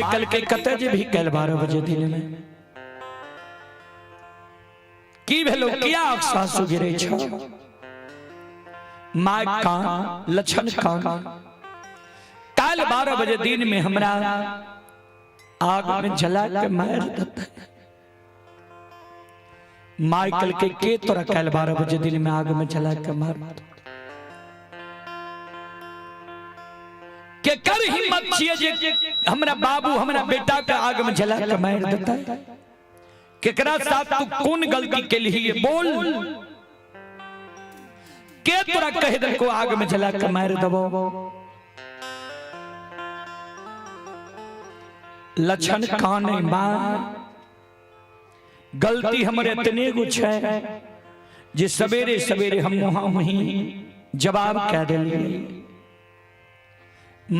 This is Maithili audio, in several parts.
माइकल के कतऽ जे भी काल्हि 12 बजे दिन में की भेलो किया आंसू गिरे छौ? My कान लक्षण कान काल्हि 12 बजे दिन में हमरा आग में जला के मार देतै। माइकल के तोरा काल्हि 12 बजे दिन में आग में जला के मार के कर हिम्मत छियै जे हमरा बाबू हमरा बेटा के आग में जला के मार देतै? केकरा साथ तू कोन गलती केलही बोल? के तोरा कह देलको आग में जला के मार देबो? लक्षण कान माँ गलती हमर एतने गो छै जे सवेरे सवेरे हम वहां वहीं जवाब कह देलियै।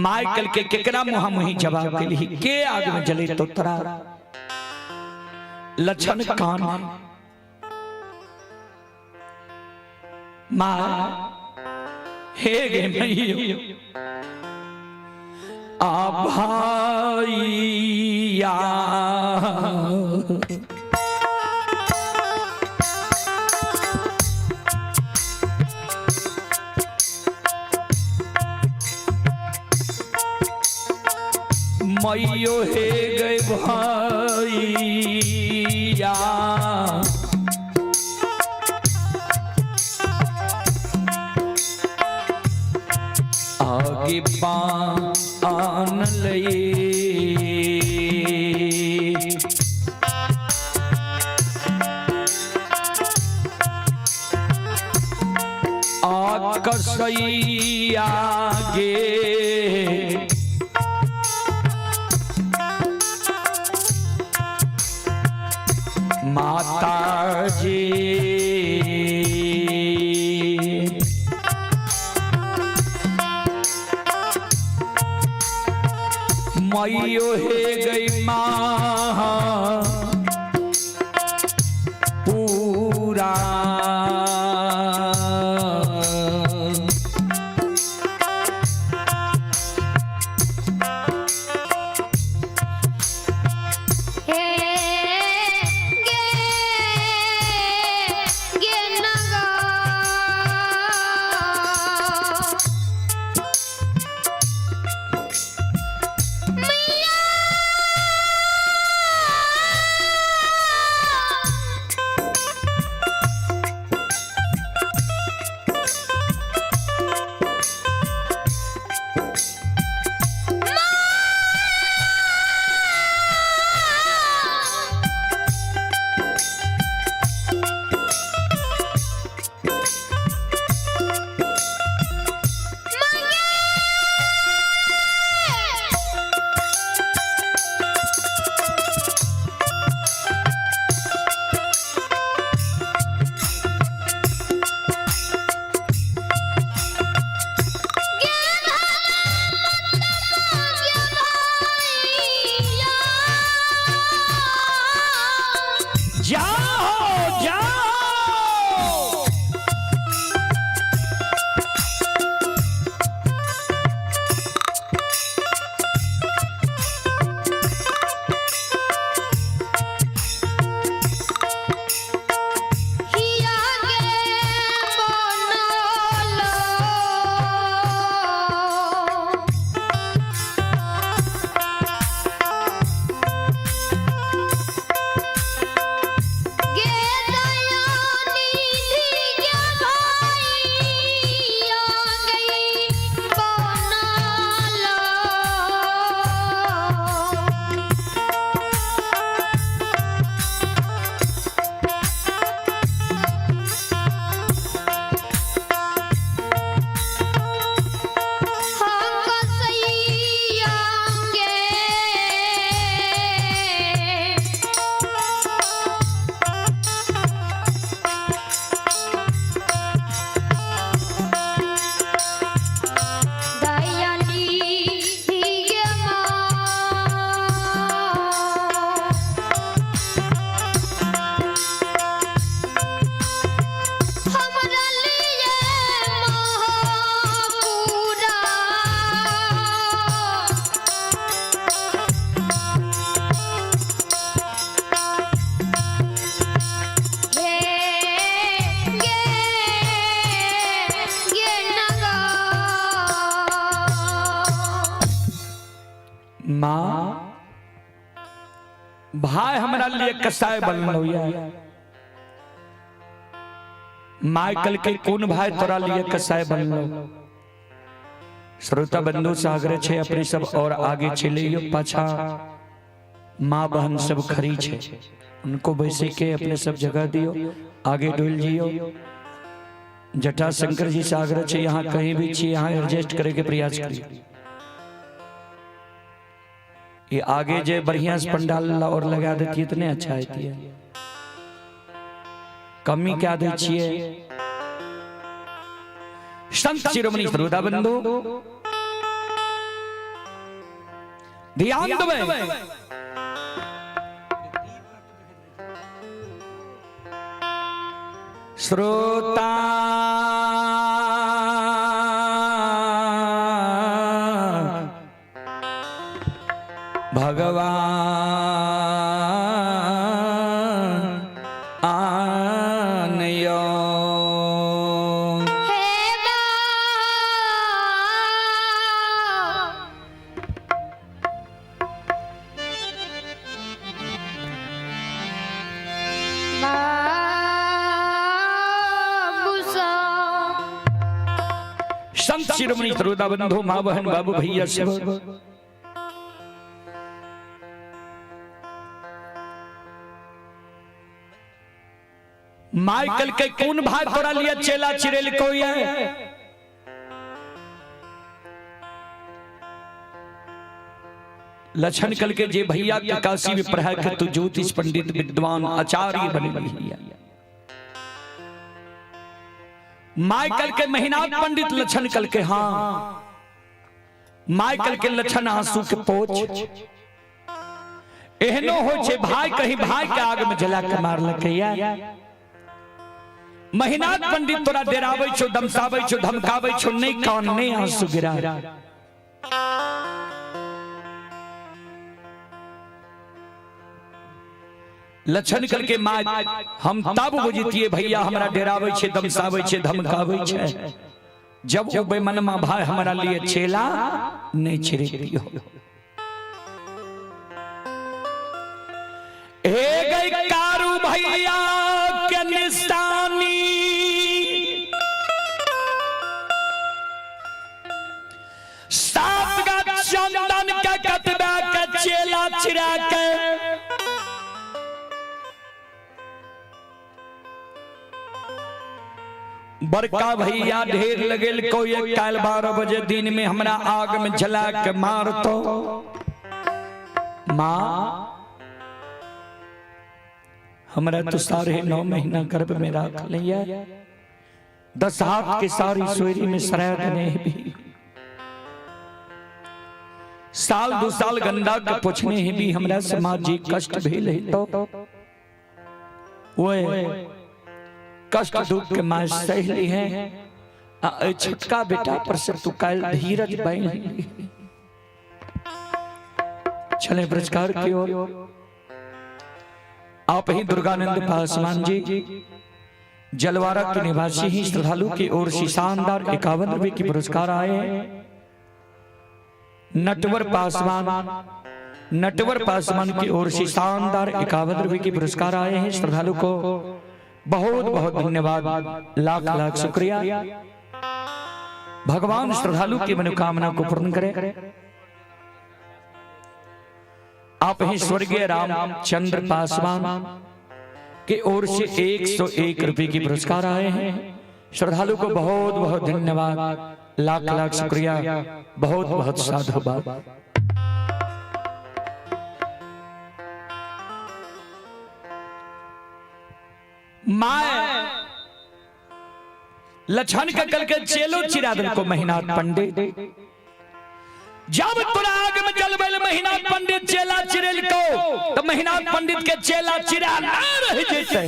माइकल के केकरा मुहा मुही जवाब देली? के आग में जले तो तोरा? लक्षण कान माँ हे गे मैयो आ भाइया मैयो हे गए भैया आगे पान लई आकसैया गे माता जी मैयो हे गई माँ पूरा हे गे गे नगा मैया भाई हमरा लिए कसाय बनलो या। माय कल के कोन भाई तोरा लिए कसाय बनलो। श्रोता बंधु से आग्रह छे अपने सब और आगे चलियो, पाछा माँ बहन सब खड़ी छे, उनको बैसे के अपने सब जगह दियो, आगे डोल जियो। जटाशंकर जी से आग्रह छे यहाँ कहीं भी छी यहाँ एडजस्ट करे के प्रयास करियो। ये आगे जे बढ़िया से पंडाल और लगा देती है इतने अच्छा होती है। कमी क्या दे छिए। संत शिरोमणि श्रोता बंधु ध्यान देबै। श्रोता भगवान आनयो। हे बा बाबू सा संत शिरोमणि श्रोता बंधु माँ बहन बाबू भैया सब माइकल के कौन भाई तोरा लिया चेला चिरेल कोई है। लक्षण कल के जे भैया के काशी में पढ़ा के तू ज्योतिष पंडित विद्वान आचार्य बने भैया। माइकल के महीनाथ पंडित लक्षण कल के हाँ माइकल के लक्षण आंसू के पोछ एहनो हो छे भाई कहीं भाई के आग में जला के मारलकैया। महीनाथ पंडित तोरा डेराबै छौ, दमसाबै छौ, धमकाबै छौ, नहीं कान नहीं आंसू गिरा। लक्षण कल के माय हम तब बुझतिए भैया हमरा डेराबै छे, दमसाबै छे, धमकाबै छे, जब वो बेमनमा भाई हमरा लिए चेला नहीं छिड़कियो। हे गई कारू भैया के निशानी सात गा चंदन के कतबा के चेला छिड़ा के बड़का भैया ढेर लगेल को एक काल 12 बजे दिन में हमरा आग में जला के मार तो माँ हमरा तो 9.5 महीना गर्भ में रख लिया, 10 हाथ के सारी सोयरी में सराय देने भी, साल 2 साल गंदा के पोछने ही भी हमरा समाज कष्ट भेल है तो ओए कष्ट दुख के मां सहली है। आ छोटका बेटा पर से तू काल धीरज बन चले पुरस्कार की ओर। आप ही दुर्गानंद पासवान जी जलवारा के निवासी ही श्रद्धालु की ओर से शानदार 51 रुपए की पुरस्कार आए। नटवर पासवान, नटवर पासवान की ओर से शानदार 51 रुपए की पुरस्कार आए हैं। श्रद्धालु को बहुत बहुत धन्यवाद, लाख लाख शुक्रिया। भगवान श्रद्धालु की मनोकामना को पूर्ण करे। आप ही स्वर्गीय रामचंद्र पासवान के ओर से 101 रुपए की पुरस्कार आए हैं। श्रद्धालु को बहुत बहुत धन्यवाद, लाख लाख शुक्रिया, बहुत बहुत साधुवाद। My लक्षण के कल के चेलो चिरा दिल को महीनाथ पंडित, जब तोरा आग में जलबेल महीनाथ पंडित चेला चिरेल को तो महीनाथ पंडित के चेला चिरा ना रह जैते।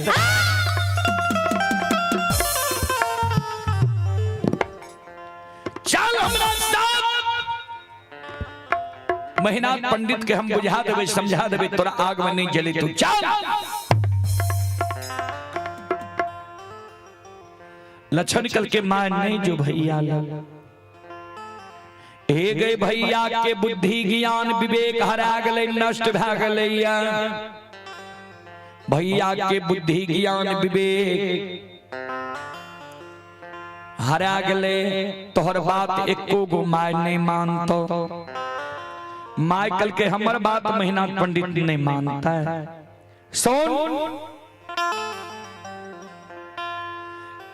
चल हमरा साथ महीनाथ पंडित के हम बुझा देबे, समझा देबे, तोरा आग में नहीं जले तू चल। लक्षण कल के मां नहीं जो भैया हे गए भैया के बुद्धि ज्ञान विवेक हरा गले, नष्ट भा गले। भैया के बुद्धि ज्ञान विवेक हरा गेले, तोहर बात एको गो my नहीं मानतो। माइकल के हमर बात महिनाथ पंडित नहीं मानता है। सुन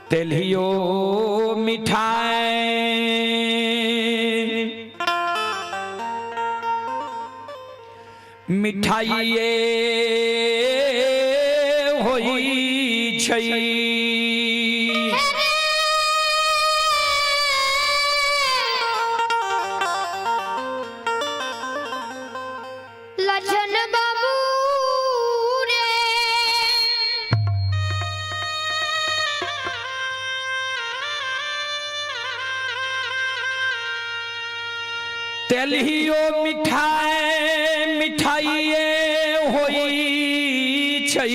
तेलियो मिठाई मिठाइये होई छै, लछन बाबू रे तेलियो मिठाई मिठाइये होई छै,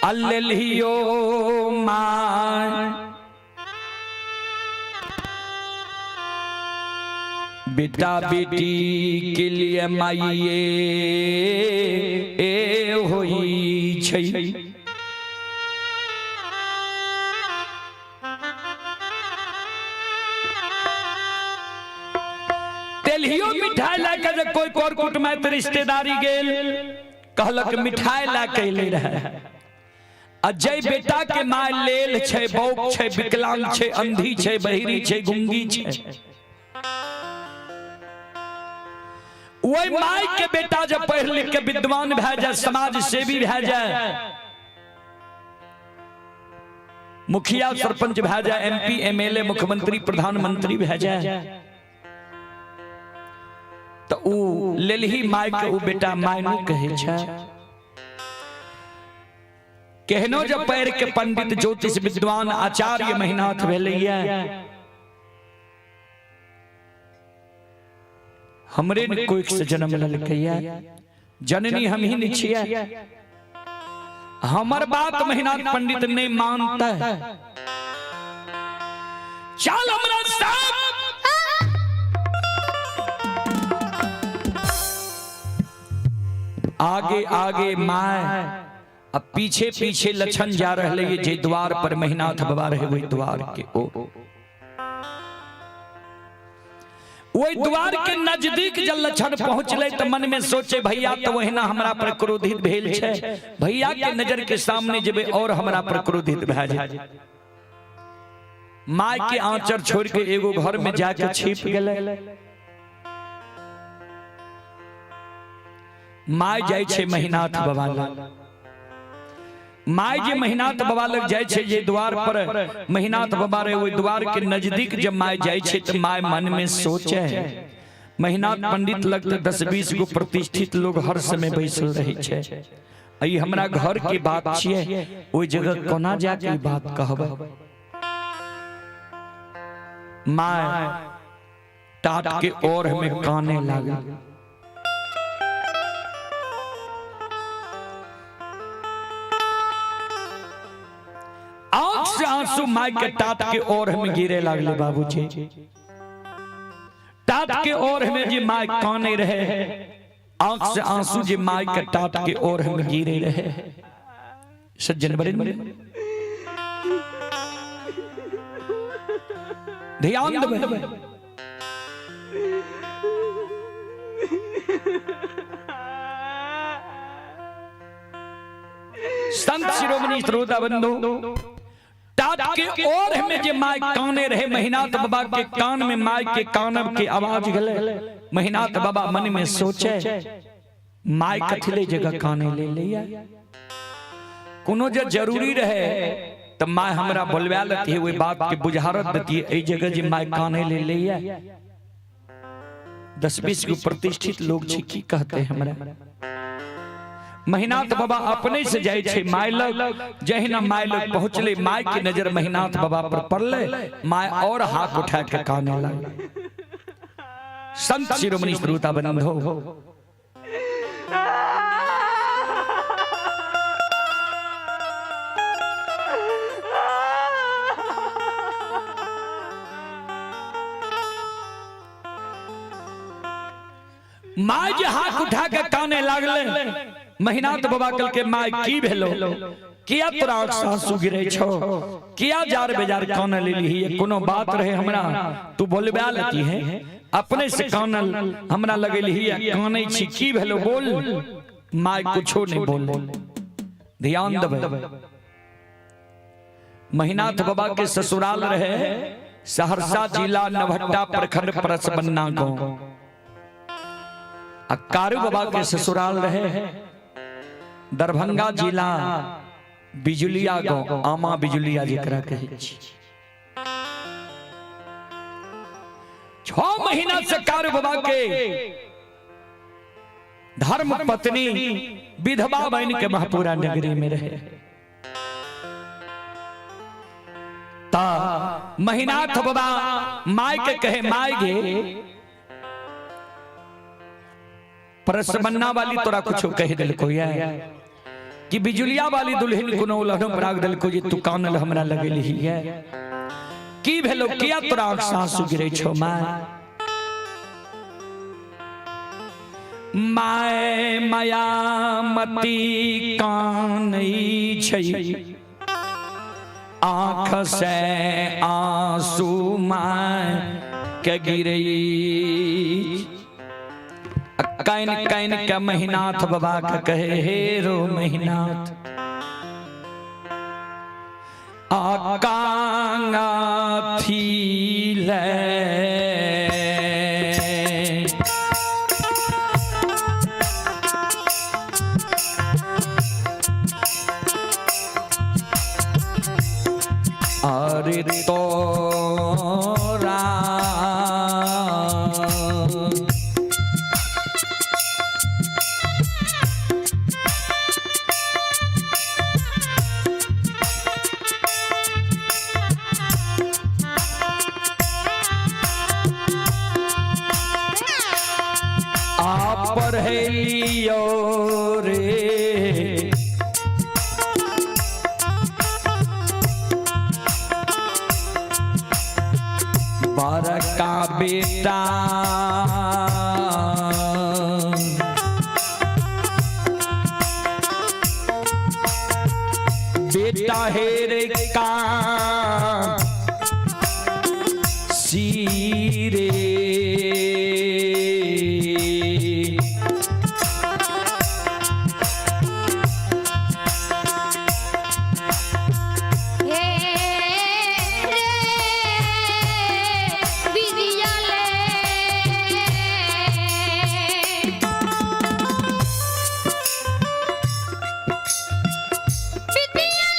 अल्लियो my बेटा बेटी के लिए माइये ए होई छै। तेलियो मिठाई ला के कोई कर कुटुम्ब रिश्तेदारी गेल कहलक मिठाई ला के ले रहे, अजय बेटा के my लेल छै, बौक छै, विकलांग छै, अंधी छै, बहिरी छै, गुंगी छै, वही my के बेटा जब पढ़ लिख के विद्वान भए जाए, समाज सेवी भए जाए, मुखिया सरपंच भए जाए, एमपी एमएलए मुख्यमंत्री प्रधानमंत्री भए जाए, तो ऊ लेलही my के ऊ बेटा my नहीं कहै छै। केहनो जब पैर के पंडित ज्योतिष विद्वान आचार्य महिनाथ भेलैया, हमरे ने कोई से जन्म लेलकैया, जननी हम ही नहीं छियै, हमर बात महिनाथ पंडित नहीं मानता है। चल हमरा साथ। आगे आगे my अब पीछे पीछे लछन जा रहे जे द्वार पर महिनाथ बाबा रहे वही द्वार के ओ वही द्वार के नजदीक जब लछन पहुंचले तो मन में सोचे भैया तो वहिना हमरा पर क्रोधित भेल छै, भैया के नजर के सामने जेबे और हमरा पर क्रोधित भए जाए। My के आंचर छोड़ के एगो घर में जाके छिप गेले। My जाइ छै महिनाथ बाबा लग, my जे महिनाथ बाबा लग जाइ छै, जे द्वार पर महिनाथ बाबा रहे ओहि द्वार के नजदीक जब my जाइ छै तो my मन में सोचे महिनाथ पंडित लग तो 10-20 गो प्रतिष्ठित लोग हर समय बैसल रहे छै, ई हमरा घर के बात छियै, ओहि जगह कोना जाके ई बात कहबै। My टाट के ओर में काने लागल। आंख से आंसू my के टाट के ओर में गिरे लागले। बाबूजी टाट के ओर में जे my काने रहे, आंख से आंसू जे my के टाट के ओर में गिरे रहे। सज्जन बड़े ध्यान देबै, संत शिरोमणि श्रोता बंधु, टाट के ओर में जे my काने रहे, महिनाथ बाबा के कान में my के कानब के आवाज गले। महिनाथ बाबा मन में सोचे my कथिले जगह काने ले लिया, कोनो जे जरूरी रहे तो my हमरा बोलवा लेती है, वही बात के बुझारत देती है, एहि जगह जे my काने ले लिया। 10-20 गो प्रतिष्ठित लोग छै, की कहते हमरा। महिनाथ बाबा अपने से जाइ छै my लग, जहिना my लग पहुंचले my के नजर महिनाथ बाबा पर पड़ले, my और हाथ उठा के काने लग। संत शिरोमणि श्रोता बंधो, माय जे हाथ उठा के काने लागले, महिनाथ बाबा कल के माय की भेलो, किया तोरा आँख से आंसू गिरे छो, किया जार बेजार काने लेली है, कोनो बात रहे हमरा तू बोलबा लेती है, अपने से कानल हमरा लगेली है, कानै छी की भेलो बोल। माय कुछो नहीं बोल। ध्यान देबै, महिनाथ बाबा के ससुराल रहे सहरसा जिला नवहट्टा प्रखंड परसबन्ना गांव। आ कारू बाबा के ससुराल रहे दरभंगा जिला बिजुलिया गांव, आमा बिजुलिया जेकरा कहै छी। 6 महीना से कारू बाबा के धर्म पत्नी विधवा बन के महपुरा नगरी में रहे। ता महिनाथ बाबा my के कहे, my गे परसबन्ना वाली तोरा कुछो कह दिलको या कि बिजुलिया वाली दुल्हन कोनो लहनो पराग दिलको जे तू कानल हमरा लगेली है, की भेलो, किया तोरा आँख से आंसू गिरे छो my? My मायामती कानै छै, आँख से आंसू my के गिरे। Can can के महिनाथ बाबा के कहे, हे रो महिनाथ आकांगा थी ले अरे तोरा आप पढ़े लियो रे बड़का बेटा, बेटा हेरे का सीरे हे रे बिरिया ले बिटिया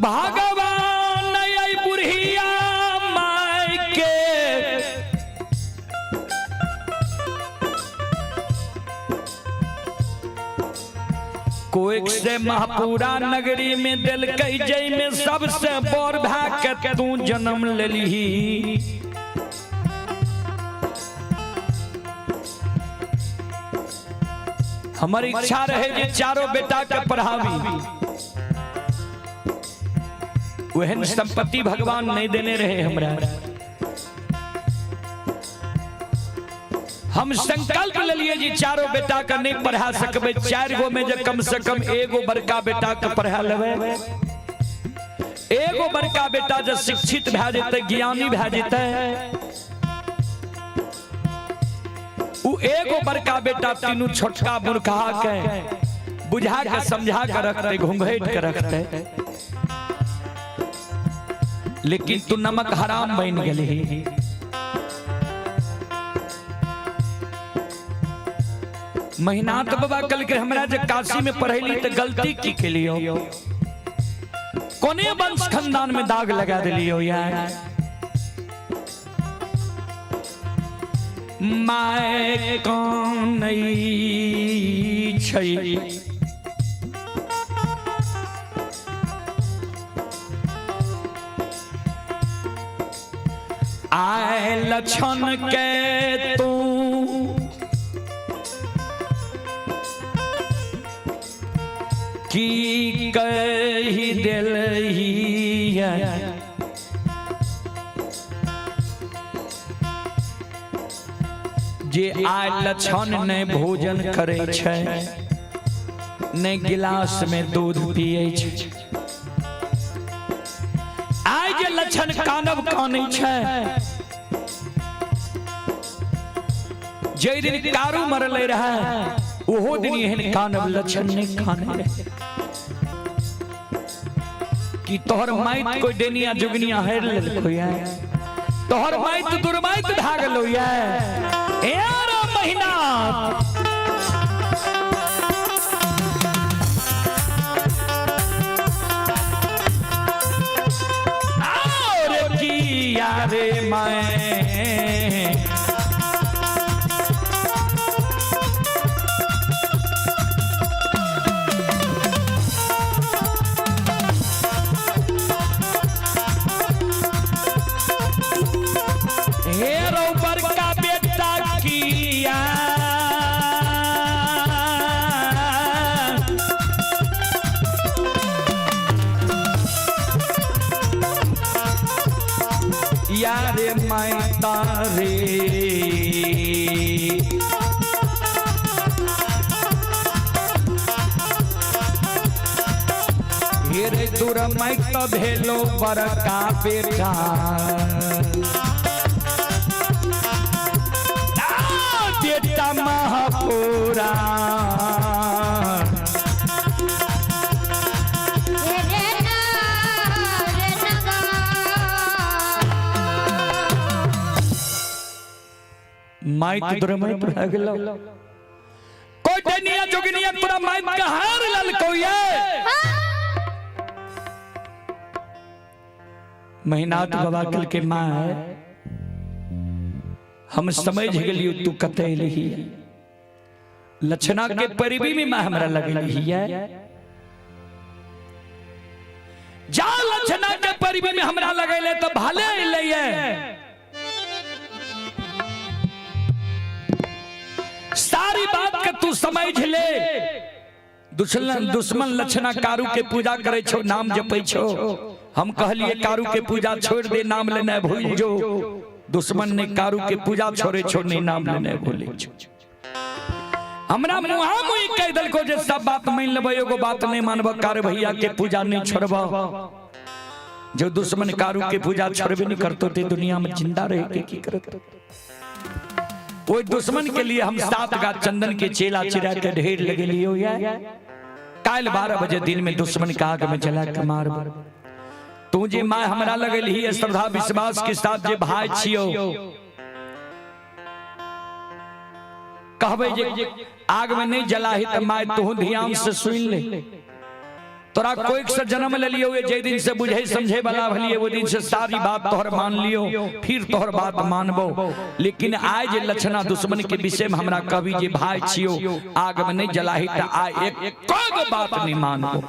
भगवान आई बुढ़िया माय के कोई से महापुरा नगरी में दिलकै जय में सबसे बड़ भा के तू जन्म लेलही। हमर इच्छा रहे जे चारों बेटा के पढ़ावी, ओहन संपत्ति भगवान नहीं देने रहे हमरा। हम संकल्प लेलिए जी चारों बेटा के नहीं पढ़ा सकबे, 4 गो में जे कम से कम एगो बड़का बेटा के पढ़ा लेबै, एगो बड़का बेटा जे शिक्षित भए जेतै, ज्ञानी भए जेतै, उ एगो बड़का बेटा तीनू छोटका मूर्खा के बुझा के समझा के रखते, घूंघट के रखते। लेकिन तू नमक हराम बन गेलही। महिनाथ बाबा कल के हमरा जे काशी में पढ़ैली तो गलती की केलियो, कोने वंश खानदान में दाग लगा दिलियो यार। My कौन छै आय लक्षण के तू की कही दिलही, जे आय लक्षण ने भोजन करे छै, ने गिलास में दूध पिए छै, आय जे लक्षण कानब कानै छै। जे दिन कारू मरले रहे ओहो दिन एहन कानब लक्षण नहीं काने रहे कि तोहर माइत कोई डेनिया जुगनिया हेर लेलको या, तोहर माइत दुर्माइत भागलो या। ए रो महीना और किया रे मैं बड़का बेटा किया यार मैं तारे हेरे दूर मैं तो भेलो बड़का बेटा बेटा महापुरा। माइक दुर्मय भए गेलो, कोई डनिया जोगनिया तोरा माइक के हार ललको ये। महिनाथ बाबा कल के मां हम समझ गेलियो तू कतै एलही, लक्षणा के परिबी में मां हमरा लगली है, जा लक्षणा के परिबी में हमरा लगैले तो भले एलै है। सारी बात के तू समझ ले। दुश्मन लक्षणा कारू के पूजा करे छो, नाम जपै छो, हम कहलिए कारू के पूजा छोड़ दे, नाम लेना भूल जो। दुश्मन ने कारू के पूजा छोड़े छो, नहीं नाम लेने भूले छो। हमरा मुहा मुही कह देलको जे सब बात मान लेबै, एगो बात नहीं मानब, कार भैया के पूजा नहीं छोड़ब। जो दुश्मन कारू के पूजा छोड़बे नहीं करतो ते दुनिया में जिंदा रह के की करत। ओई दुश्मन के लिए हम 7 गाछ चंदन के चेला चिरा के ढेर लगेलियो या। काल 12 बजे दिन में दुश्मन के आग में जला के मारब। तू जे मां हमरा लगेलही श्रद्धा विश्वास के साथ जे भाई छियो, कहबे जे आग में नहीं जलाही त my तू ध्यान से सुन ले। तोरा कोइक से जन्म लेलियो, जे दिन से बुझे समझे वाला भलिए वो दिन से सारी बात तोहर मान लियो, फिर तोहर बात मानबो। लेकिन आय जे लक्षणा दुश्मन के विषय में हमरा कभी जे भाई छियो आग में नहीं जलाही त आय एक कोई बात नहीं मानबो।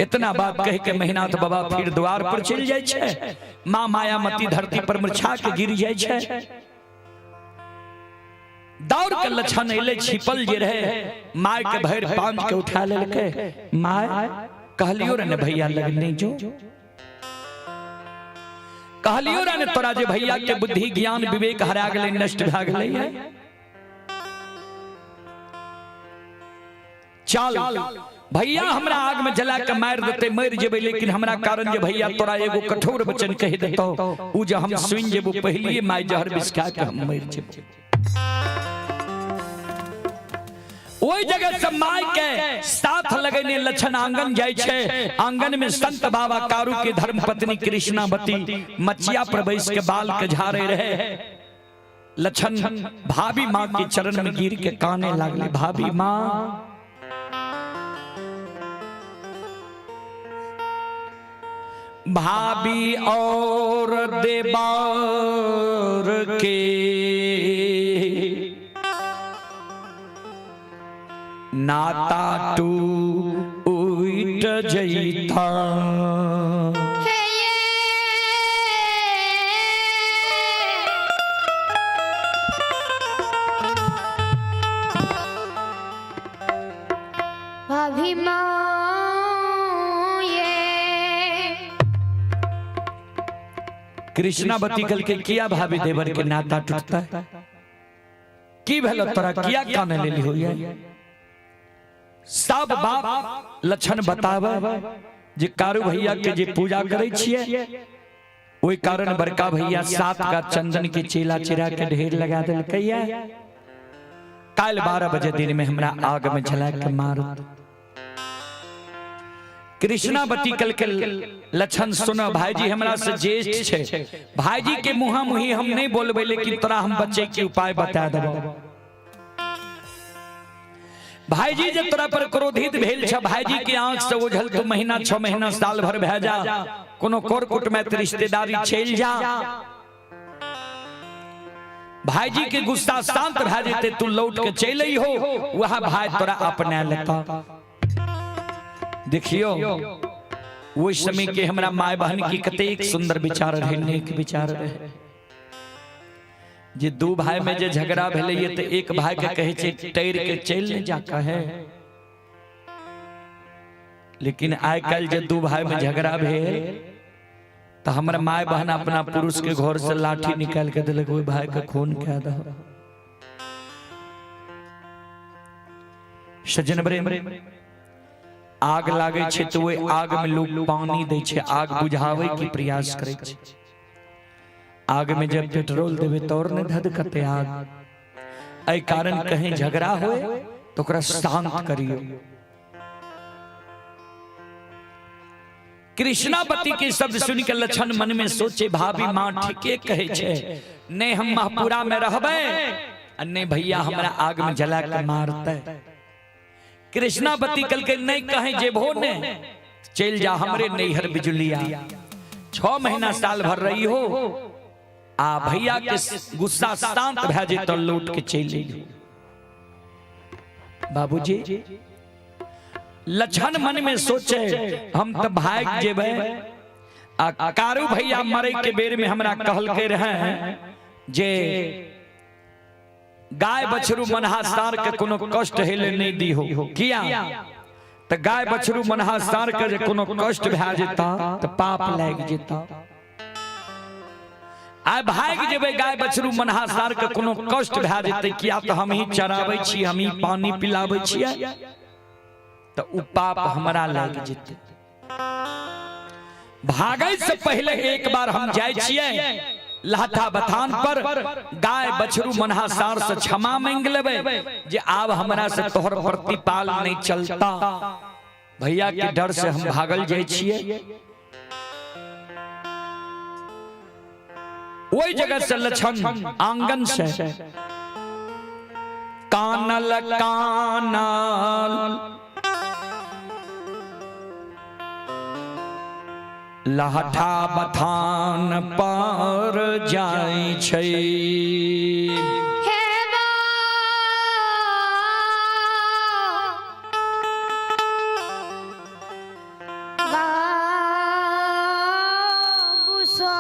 इतना बात कह के महिनाथ बाबा फिर द्वार पर चल जाए छे। माँ मायामती धरती पर मुरझा के गिर जाए छे। दौड़ के लक्षण अइले, छिपल जे रहे my के भैर पांच के उठा लेलके। My कहलियो रे ने भैया लग नहीं जो, कहलियो रे ने तोरा जे भैया के बुद्धि ज्ञान विवेक हरा गेलै, नष्ट भए गेलै। चल भैया हमरा आग में जला के मार देते, मर जेबै, लेकिन हमरा कारण जे भैया तोरा एगो कठोर वचन कह देतो, उ जे हम सुन जेबो पहलिए my जहर विष खा के हम मर जेबो। ओहि जगह से my के साथ लगेने लक्षण आंगन जाय छे। आंगन में संत बाबा कारू के धर्म पत्नी कृष्णावती मचिया पर बैस के बाल के झाड़े रहे। लक्षण भाभी माँ के चरण में गिर के काने लागले, भाभी माँ भाभी और देवर के नाता टूट जैता। भाभी माँ ये कृष्णावती कल के किया भाभी देवर के नाता टूटता है, की भेलो तोरा किया काने लेली होइए। सब बाप लक्षण बतावे जे कारू भैया के जे पूजा करे छिए, ओहि कारण बड़का भैया 7 का चंदन के चेला चिरा के ढेर लगा देलकैया। काल 12 बजे दिन में हमरा आग में जला के मार। कृष्णावती कल के लक्षण सुनो भाईजी हमरा से ज्येष्ठ छे, भाईजी के मुहा मुही हम नहीं बोलबे, लेकिन तोरा हम बचे के उपाय बता देबो। भाईजी जब तोरा पर क्रोधित भेल छ, भाईजी के आंख से ओझल तो महीना 6 महीना साल भर भए जा, कोनो कोरकुट में रिश्तेदारी चल जा, भाईजी के गुस्सा शांत भए जेते, तू लौट के चल हो, वह भाई तोरा अपना लेता। देखियो वो समय के हमरा my बहन की कतेक सुंदर विचार रहे, नेक विचार रहे। जे दू भाई में जे झगड़ा भेलै ये तो एक भाई के कहे छे टैर के चल नहीं जा कहे, लेकिन आइ काल्हि जे दू भाई में झगड़ा भेल तो हमरा my बहन अपना पुरुष के घर से लाठी निकाल के देलक, ओहि भाई के खून कह दो। सज्जन प्रेम आग लागे छे तो ओहि आग में लोग पानी दै छे, आग बुझावे के प्रयास करे छे। आग में जब पेट्रोल देवे तो और नहीं धधकते आग। एहि कारण कहीं झगड़ा होए तो ओकरा शांत करियो। कृष्णावती के शब्द सुन के लक्षण मन में सोचे, भाभी माँ ठीके कहे छे, नहीं हम महपुरा में रहबे आ नहीं भैया हमरा आग में जला के मारते। कृष्णावती कल के नहीं कहे जेबो ने, चल जा हमरे नैहर बिजुलिया, 6 महीना साल भर रही हो, आ भैया के गुस्सा शांत भए जेतौ लौट के चलि अइहो। बाबूजी लक्षण मन में सोचे, हम तो भाग जेबै, आ कारू भैया मरे के बेर में हमरा कहलकै रहे जे गाय बछरू मनहा सार के कोनो कष्ट हेले नहीं दी हो। किया तो गाय बछरू मनहा सार के जे कोनो कष्ट भए जेता तो पाप लागि जेता। आइ भागि जेबै गाय बछरू मनहा सार के कोनो कष्ट भए जेतै, किया तो हम ही चराबै छी, हम ही पानी पिलाबै छियै, तो उ पाप हमरा लागि जेतै। भागै से पहले एक बार हम जाइ छियै लाठा बथान पर, गाय बछरू मनहा सार से क्षमा मांग लेबै जे आब हमरा से तोहर प्रतिपाल नहीं चलता, भैया के डर से हम भागल जाइ छियै। वही जगह से लक्षण आंगन से कानल कानल लहठा बथान पर जाय छै। हे बा बाबू सा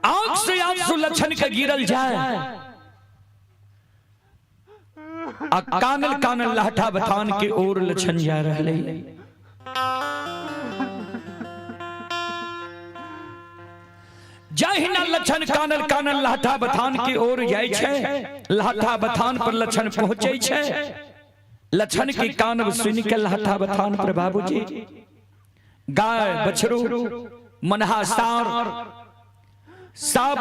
आंख से आंसू लक्षण के गिरल जाए आ कानल कानल लहठा बथान के ओर लक्षण जा रहले। जहिना लक्षण कानल कानल लहठा बथान के ओर जाय छै, लहठा बथान पर लक्षण पहुंचे छै। लक्षण के कानब सुन के लहठा बथान पर बाबूजी गाय बछरू मनहा सार सब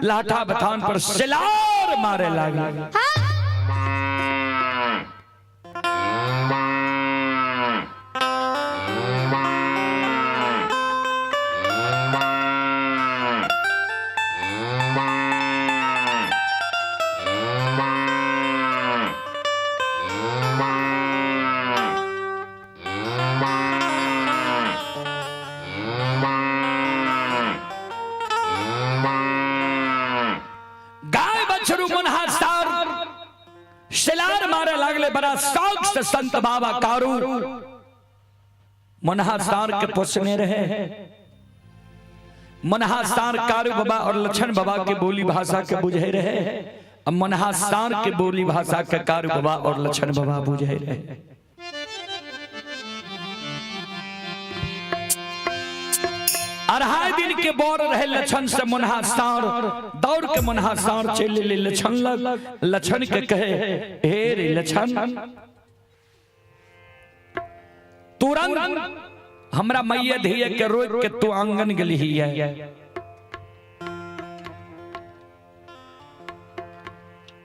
लहठा बथान पर सिलार मारे लागल। गाय बछरू मनहा सार सिलार मारे लागले। बड़ा शौक से संत बाबा कारू मनहा सार के पोसने रहे। मनहा सार कारू बाबा और लक्षण बाबा के बोली भाषा के बुझे रहे। अब मनहा सार के बोली भाषा के कारू बाबा और लक्षण बाबा बुझे रहे। अढ़ाई दिन के बोर रहे लक्षण से मनहा सार दौड़ के मनहा सार चल ले लक्षण लग। लक्षण के कहे हे रे लक्षण, तुरंत हमरा मैया धिया के रोक के तू आंगन गेली है।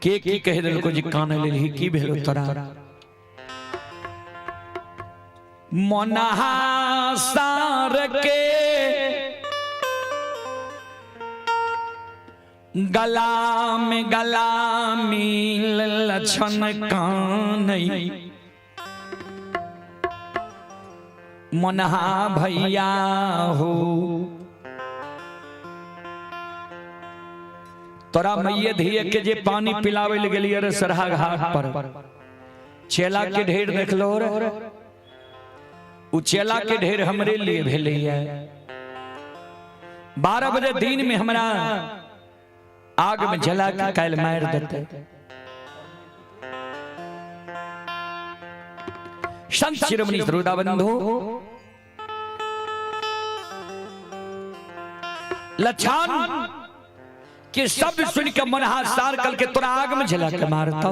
के की कह देलको जी कान लेलही की भेलो तोरा? मनहा सार के गला में गला मिल लक्षण कानई मनहा भैया हो। तोरा मैया धिया के जे पानी पिलावे ले गेलिए रे सरहा घाट पर, चेला के ढेर देखलो रे, उ चेला के ढेर हमरे लिए भेलैया। 12 बजे दिन में हमरा आग में जला के काल मार देते। संत शिरोमणि श्रोता बंधु लक्षण के शब्द सुन के मनहा सार कल के तोरा आग में जला के मारता।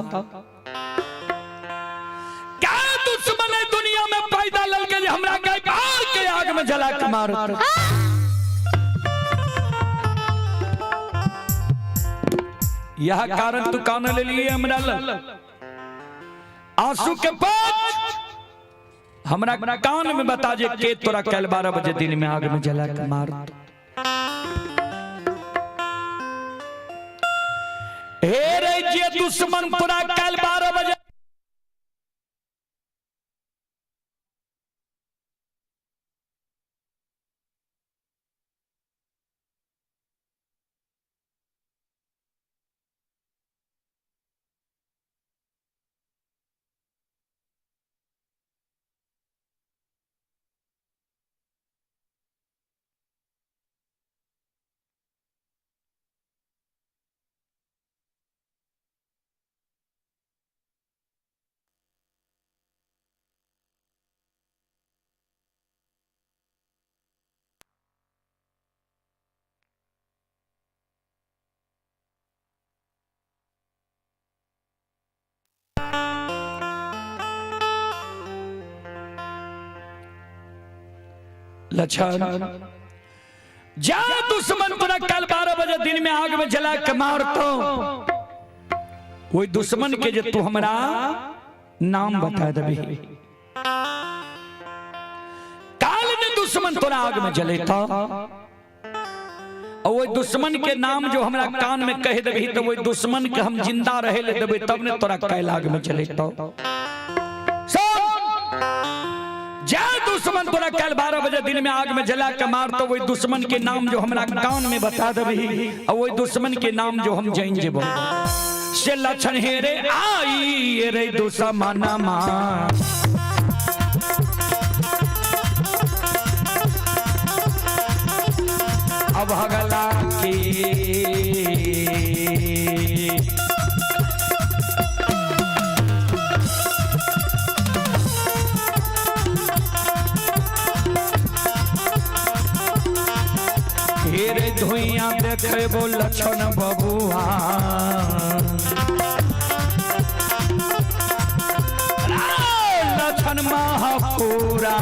क्या दुश्मन है दुनिया में पैदा ललके जे हमरा के बाहर के आग में जला के मारता। यह कारण तू कान ले लिए हमरा लग आंसू के बाद हमरा कान में बता जे के तोरा कल 12 बजे दिन में आग में जला के मार। हे रे जे दुश्मन तोरा कल 12 बजे लक्षण जा दुश्मन तोरा कल 12 बजे दिन में आग में जला के मारतो, वही दुश्मन के जे तू हमरा नाम बता देबी। दुश्मन तोरा आग में जलेता और वही दुश्मन के नाम जो हमरा कान में कह देबही तो वही दुश्मन के हम जिंदा रहे ले देबे तब ने तोरा कैल आग में जलेता। जय दुश्मन तोरा कल 12 बजे दिन में आग में जला के मार तो वही दुश्मन के नाम जो हमरा कान में बता देबही और वही दुश्मन के नाम जो हम जान जेबो से लक्षण हे रे आई रे दुश्मन मां अब हगला की। हेरे धुइया देखेबो लक्षण बबुआ लक्षण महापुरा।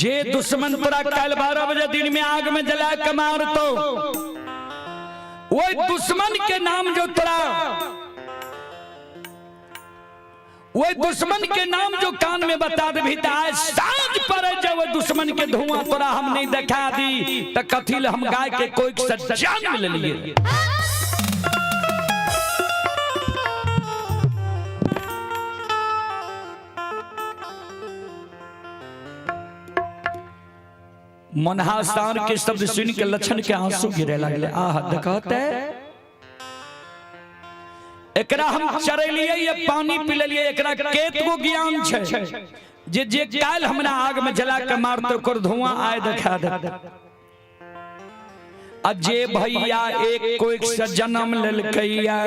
जे दुश्मन तोरा कल 12 बजे दिन में आग में जला के मार तो वही दुश्मन के नाम जो तोरा वही दुश्मन के नाम जो कान में बता देबही त आज साँझ पर जब दुश्मन के धुआं तोरा हम नहीं देखा दी त कथी हम गाय के कोई सज्जान में ले लिए। मनहा सार के शब्द सुन के लक्षण के आंसू गिरे लगले। आह देखते एकरा हम चरेलिए ये पानी पी लेलिए एकरा केतगो ज्ञान छै जे जे काल हमरा आग में जला के मारते ओकर धुआं आए देखा दे। आ जे भैया एक कोई से जन्म लेलकैया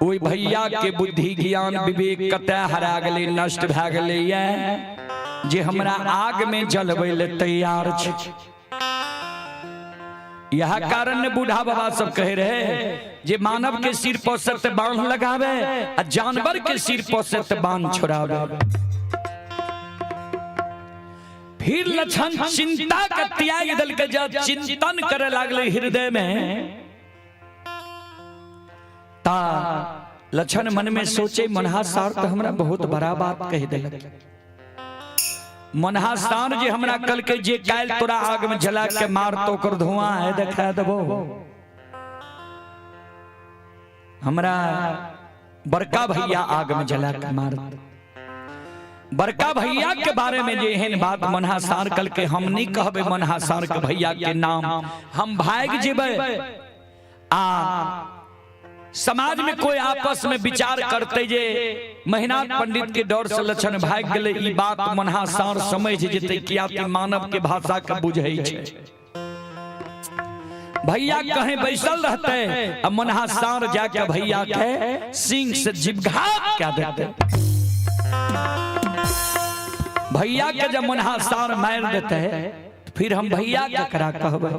ओई भैया के बुद्धि ज्ञान विवेक कतय हरा गेलै नष्ट भए गेलैया जे हमरा आग में जलबै ले तैयार छै। यह कारण ने बूढ़ा बाबा सब कहे रहे जे मानव के सिर पर से बांध लगावे आ जानवर के सिर पर से बांध छोड़ावे। फिर लक्षण चिंता के त्याग दल के जब चिंतन करे लागले हृदय में ता लक्षण मन में सोचे मनहा सार तो हमरा बहुत बड़ा बात कह दिलक। मनहा सार जे हमरा कल के जे काल तोरा आग में जला के मार तो कर धुआं है देखा देबो हमरा बड़का भैया आग में जला के मार। बड़का भैया के बारे में जे एहन बात मनहा सार कल के हम नहीं कहबे मनहा सार के भैया के नाम हम भाग जेबै। आ समाज में कोई आपस में विचार करते जे महिनाथ पंडित के डर से लक्षण भाग गेलै ई बात मनहा सार समझ जेतै किया कि मानव के भाषा के बुझै छै। भैया कहीं बैसल रहते आ मनहा सार जाके भैया के सिंह से जिबघात क्या देते। भैया के जब मनहा सार मार देते फिर हम भैया के करा कहबै।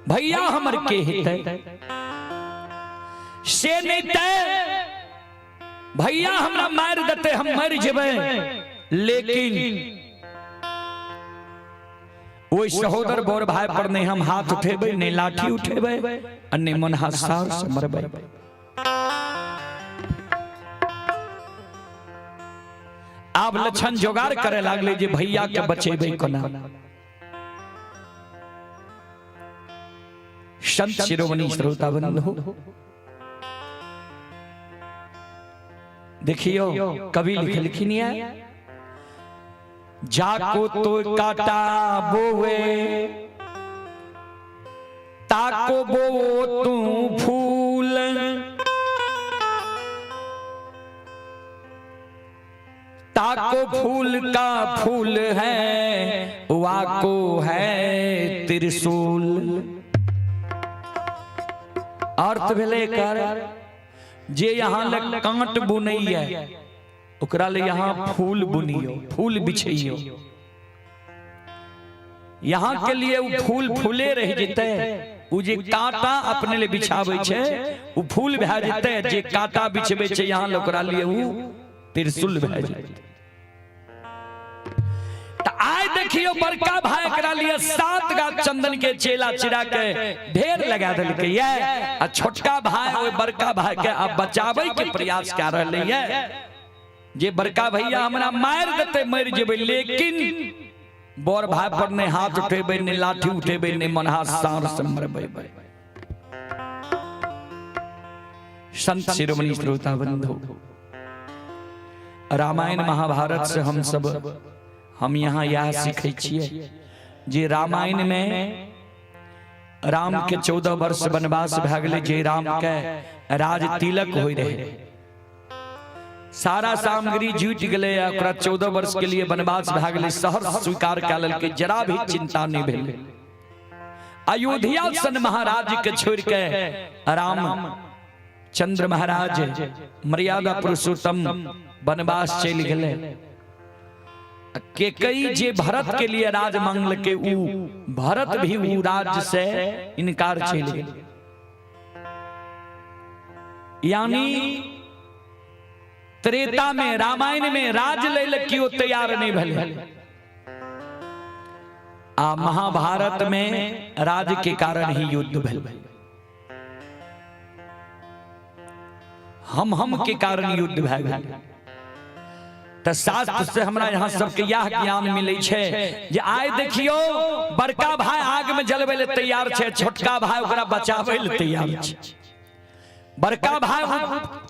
भैया हमर के हेतै से नहीं ते भैया हमरा मारि देतै, हम मरि जेबै, लेकिन ओहि सहोदर बड़ भाई पर नहीं हम हाथ उठेबै, नहीं लाठी उठेबै आ नहीं मन हाथ सार से मरबै। आब लक्षण जोगाड़ करे लागले जे भैया के बचेबै कोना। संत शिरोमणि श्रोता बंधु देखियो, कवि लिखलखिन है, जाको तो काटा बोवे ताको बोवो तू फूल, ताको फूल का फूल है वाको है त्रिशूल। अर्थ भेलै एकर जे यहाँ ले कांट बुनैया ओकरा ले यहाँ फूल बुनियो, फूल बिछैयो। यहाँ के लिए उ फूल फूले रह जेतै, उ जे कांटा अपने ले बिछाबै छै उ फूल भए जेतै, जे कांटा बिछबै छै यहाँ ले ओकरा लिए उ त्रिशूल भए जेतै। आइ देखियो बड़का भाई एकरा लिए 7 गाछ चंदन के चेला चिरा के ढेर लगा देलकै ये, आ छोटका भाई ओहि बड़का भाई के आब बचाबै के प्रयास कए रहलै ये जे बड़का भैया हमरा मारि देतै मरि जेबै, लेकिन बड़ भाई पर नहि हाथ उठेबै, नहि लाठी उठेबै, नहि मनहा साँढ़ से मरबै। संत शिरोमणि श्रोता बंधु, रामायण महाभारत से हम सब हम यहाँ यह सीखै छियै जे रामायण में राम के 14 वर्ष वनवास भए गेलै, जे राम के राज तिलक होय रहे, सारा सामग्री जुटि गेलै, ओकरा 14 वर्ष के लिए वनवास भए गेलै, सहर्ष स्वीकार कए लेलकै, जरा भी चिंता नहीं भेलै। अयोध्या सन महाराज के छोड़ के राम चंद्र महाराज मर्यादा पुरुषोत्तम वनवास चलि गेलै। केकई जे भरत के लिए राज मांगलकै उ भरत भी उ राज से इनकार चलि गेलै। यानी त्रेता में रामायण में राज लै लए केओ तैयार नहीं भेलै, आ महाभारत में राज के कारण ही युद्ध भेल, हम के कारण युद्ध भए गेल। त शास्त्र से हमरा यहाँ सबके यह ज्ञान मिलै छै जे आइ देखियो बड़का भाई आग में जलबै ले तैयार छै, छोटका भाई ओकरा बचाबै ले तैयार छै। बड़का भाई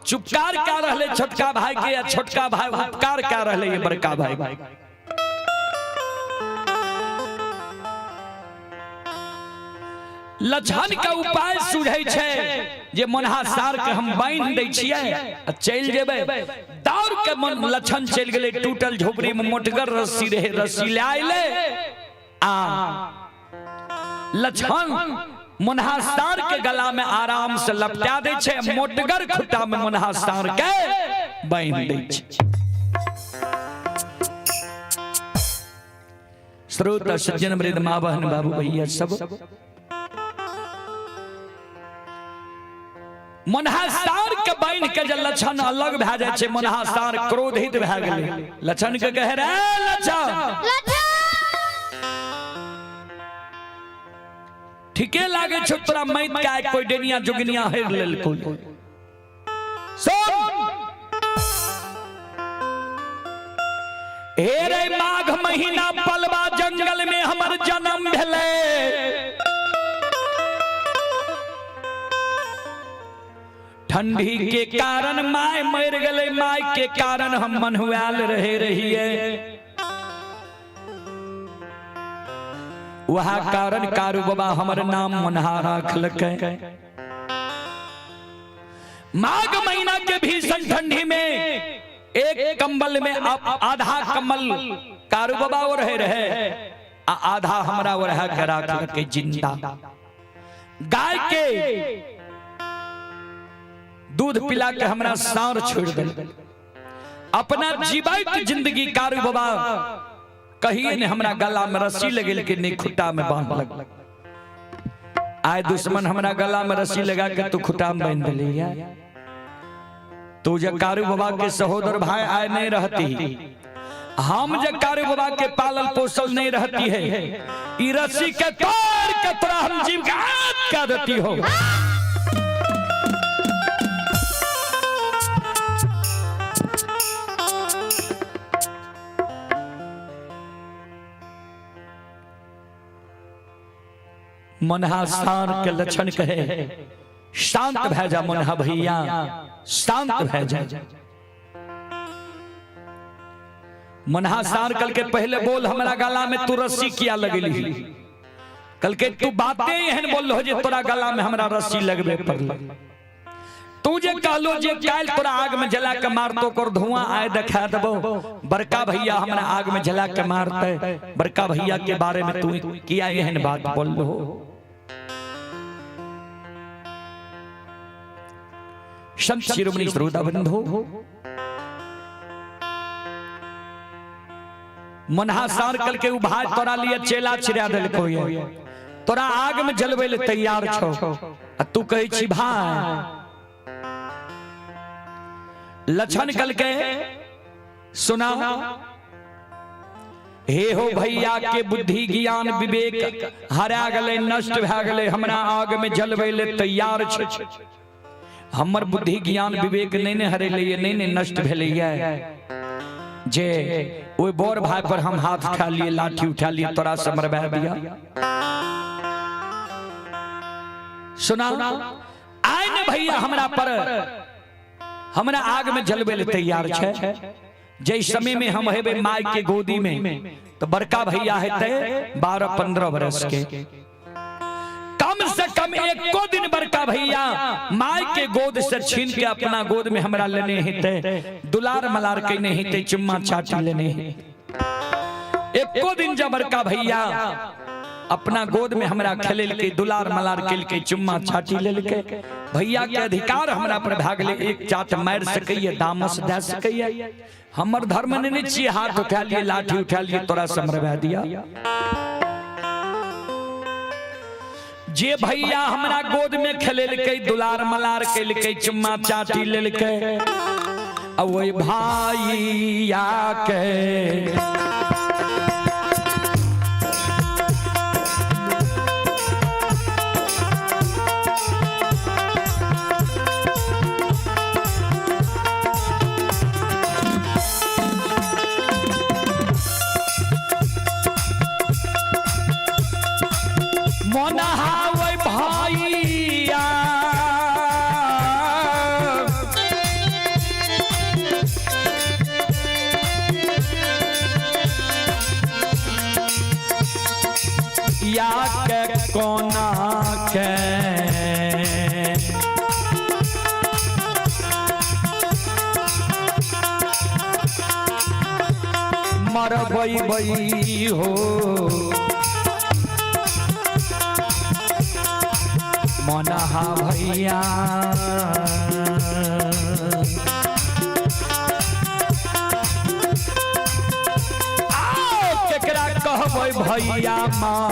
चुपकार कए रहलै छोटका भाई के, आ छोटका भाई उपकार कए रहलै ये बड़का भाई के। लक्षण के उपाय सुझै छै जे मनहा सार के हम बान्हि दै छियै आ चलि जेबै। दौड़ के मन लक्षण चलि गेलै, टूटल झोपड़ी में मोटगर रस्सी रहे, रस्सी लए अयलै आ लक्षण मनहा सार के गला में आराम से लपटा दै छै, मोटगर खुट्टा में मनहा सार के बान्हि दै छै। श्रोता सज्जन वृद्ध माँ बहन बाबू भैया सब, मनहा सार के बान्हि के जे लक्षण अलग भए जाइ छै, मनहा सार क्रोधित भए गेलै। लक्षण के कहे रे लक्षण, ठीके लागे छौ तोरा मैत के आइ कोई डेनिया जोगिनिया हेर लेलकौ। सुन हे रे माघ महीना पलवा जंगल में हमर जन्म भेलै, ठंडी के कारण my मर गेलै, my के कारण हम मन्हुआल रहे रहिए, वह कारण कारू बाबा हमर नाम मनहा राखलकै। माघ महीना के भीषण ठंडी में एक कंबल में आधा कम्बल कारू बाबा वो रहे रहे आ आधा हमरा वो रह के राखलकै जिंदा। गाय के दूध पिला के हमरा साँड़ छोड़ दिल, अपना जीवित जिंदगी कारू बाबा कहिए ने हमरा गला में रस्सी लगेल के नहीं खुट्टा में बांधलक। आय दुश्मन हमरा गला में रस्सी लगा के तू खुटाम बांध दिली है। तू जे कारू बाबा के सहोदर भाई आए नहीं रहती, हम जे कारू बाबा के पालल पोसल नहीं रहती है, ई रस्सी के तोड़ के तोरा हम जीव के हाथ का देती हो। मनहा सार के लक्षण कहे, शांत भै जा मनहा भैया, शांत भै जा। मनहा सार कल के पहले बोल हमरा गला में तू रस्सी किया लगली, कल के तू बातें एहन बोल हो जे तोरा गला में हमरा रस्सी लगबे पड़ल। तू जे कहलो जे काल तोरा आग में जला के मारतो कर धुआं आए देखा देबो, बड़का भैया हमरा आग में जला के मारते, बड़का भैया के बारे में तू किया एहन बात बोल हो। संत शिरोमणि श्रोता बंधु, मनहा सार कल के भाई तोरा लिए चेला चिरा देलको ये, तोरा आग में जलवे ले तैयार छो, आ तू कहै छी भाई। लक्षण कल के सुना, हे हो भैया के बुद्धि ज्ञान विवेक हरा गले, नष्ट भए गले, हमरा आग में जलवे ले तैयार छे। हमर बुद्धि ज्ञान विवेक नहीं ने हरेले, नहीं ने नष्ट भेलै जे ओइ बड़ भाई पर हम हाथ उठा लिए, लाठी उठा लिए, तोरा से मरवा दिया। सुना आए ने भैया हमरा पर हमरा आग में जलवे ले तैयार छे। जै समय में हम हेबे my के गोदी में तो बड़का भैया हेते 12-15 बरस के, कम से कम एको दिन बड़का भैया my के गोद से छीन के अपना गोद में हमरा लेने हेते, दुलार मलार के नहीं हेते, चुम्मा चाटी लेने हेते। एको दिन जब बड़का भैया अपना गोद में हमरा खेलेलके, दुलार मलार केलके, चुम्मा छाटी लेलके, भैया के अधिकार हमरा पर भागले, एक चाट मार सकैए, दामस दे सकैए। हमर धर्म ने छियै हाथ उठा लिए, लाठी उठा लिए, तोरा से मरवा दिया। जे भैया हमरा गोद में खेलेलके, दुलार मलार केलके, चुम्मा चाटी लेलके, आ ओहि भैया के मोनहावे भैया या के कोना के मरबै बै हो मनहा भैया। आओ केकरा कहबै भैया माँ,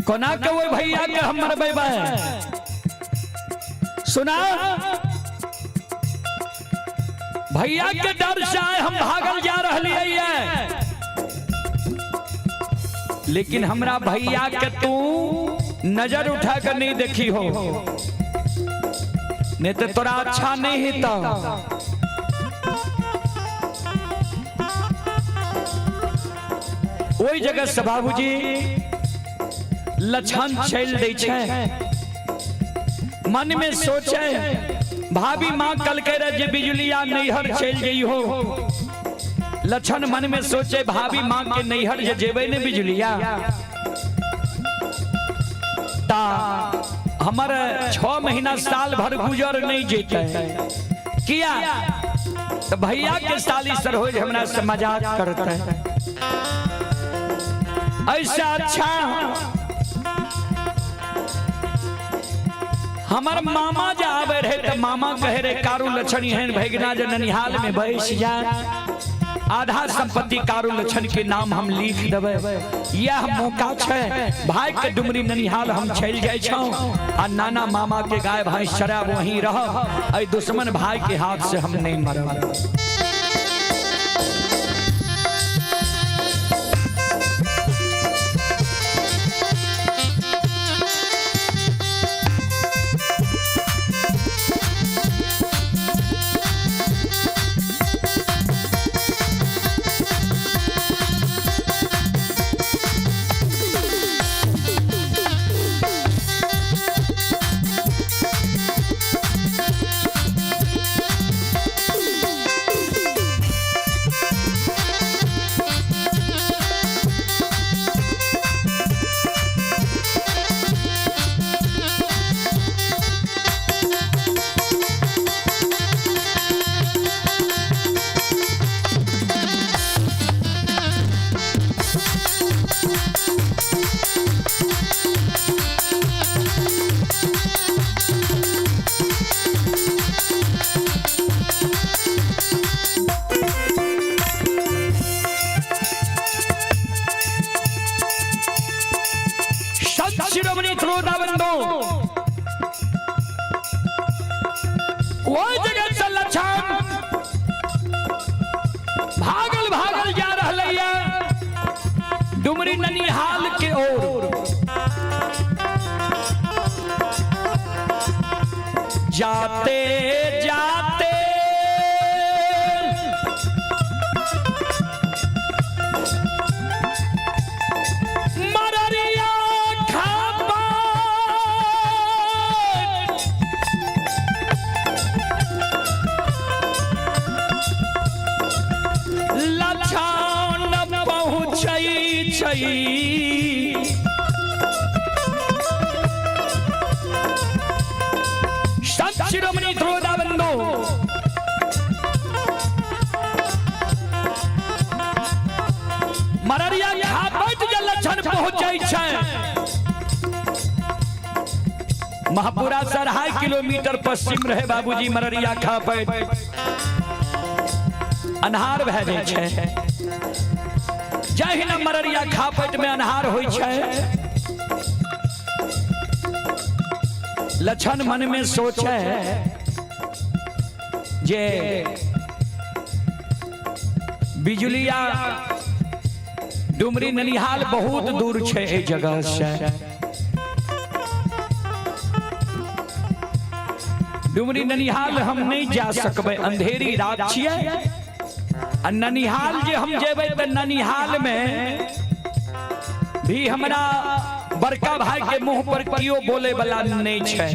कोना के ओहि भैया के हम मरबेबै? सुना, भैया के डर से आए हम भागल जा रहलियै, लेकिन हमरा भैया के तू नजर उठा कर नहीं देखी हो, नहीं तो तोरा अच्छा नहीं हेता। ओहि जगह से बाबूजी लक्षण चल दै छै। मन में सोचे, भाभी माँ कल के रहे जे बिजुलिया नैहर चल गई हो। लक्षण मन में सोचे, भाभी माँ के नैहर जे जेबै ने बिजुलिया, ता हमर 6 महीना साल भर गुजर नहीं जेतै। किया तो भैया के साली सरोज हमरा से मजाक करते। ऐसा अच्छा हमर मामा जा आवे रहे तो मामा कहे रहे, कारू लक्षण एहन भगना जे ननिहाल में बैस जा, आधा संपत्ति कारू लक्षण के नाम हम लिख देबै। यह मौका छै, भाई के डुमरी ननिहाल हम चलि जाइ छौं आ नाना मामा के गाय भैंस चराब, वहीं रहब, एहि दुश्मन भाई के हाथ से हम नहीं मरब। शिरोमणि श्रोता बंधु, वो जगह से लक्षण भागल भागल जा रहा है डुमरी ननिहाल के ओर। जाते जाते मररिया खापा लक्षण पहुँचै छै। संत शिरोमणि श्रोता बंधु, मररिया खापट जे लक्षण पहुँचै छै, महापुरा से 2.5 किलोमीटर पश्चिम रहे बाबूजी मररिया खापट। अन्हार भए जाइ छै। जहिना मररिया खापट में अन्हार होइ छै, लक्षण मन में सोचे जे बिजुलिया डुमरी ननिहाल बहुत दूर छै एहि जगह से। डुमरी ननिहाल हम नहीं जा सकबै, अंधेरी रात छियै। आ ननिहाल जे हम जेबै तऽ ननिहाल में भी हमरा बड़का भाई के मुंह पर कियो बोले वाला नहीं छै।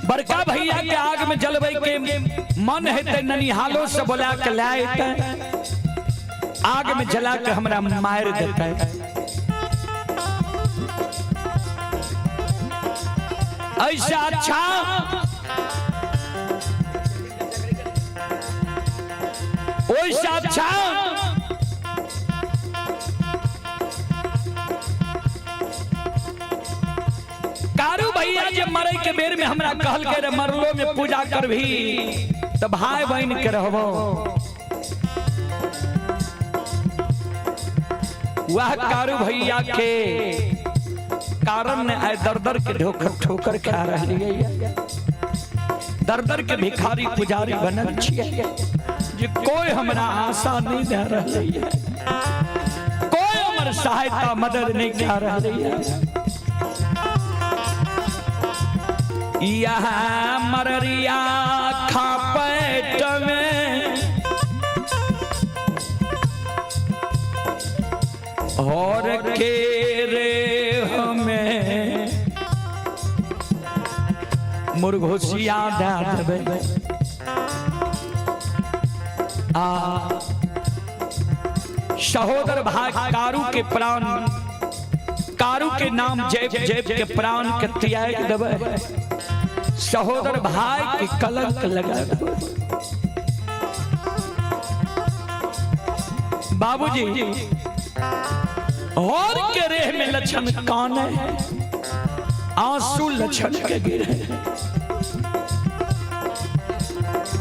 बड़का भैया के आग में जलबै के मन हेतै, ननिहालो से बोला के लाए एतै, आग में जला के हमरा मारि देतै। ऐसा अच्छा ओइसा अच्छा कारू भैया जे मरे के बेर में हमरा कहल के रे मरलो में पूजा करभी तो भाई बहन के रहबो। वह कारू भैया के कारण ने आए दर दर के ठोकर ठोकर खा रही है। दर दर के भिखारी पुजारी बनल छियै जे कोई हमरा आशा नहीं दे रही है, कोई हमर सहायता मदद नहीं कर रही है। यहाँ मररिया खापेट में और के रे हमें मुर्घोसिया दे देबै। आ सहोदर भाई कारू के प्राण, कारू के नाम जैब जैब के प्राण के त्याग देबै, सहोदर भाई के कलंक लगा देबै। बाबूजी और के रेह में लक्षण कान है, आंसू लक्षण के गिरे।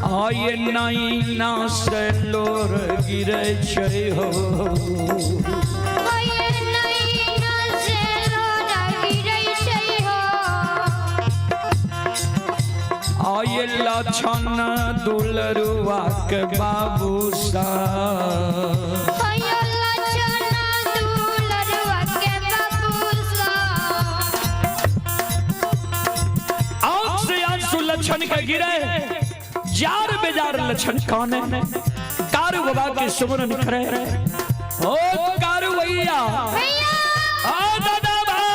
आये नाई ना से लोर गिरे छै हो, आये नैना से लोर गिरै छै हो। आये लक्षण दुलरुआ के बाबू सा, आये लक्षण दुलरुआ के बाबू सा। आंख से आंसू लक्षण के गिरे, जार बेजार लक्षण काने कारू बाबा के सुमरन करे। ओ कारू भैया, भैया आ दादा भाई,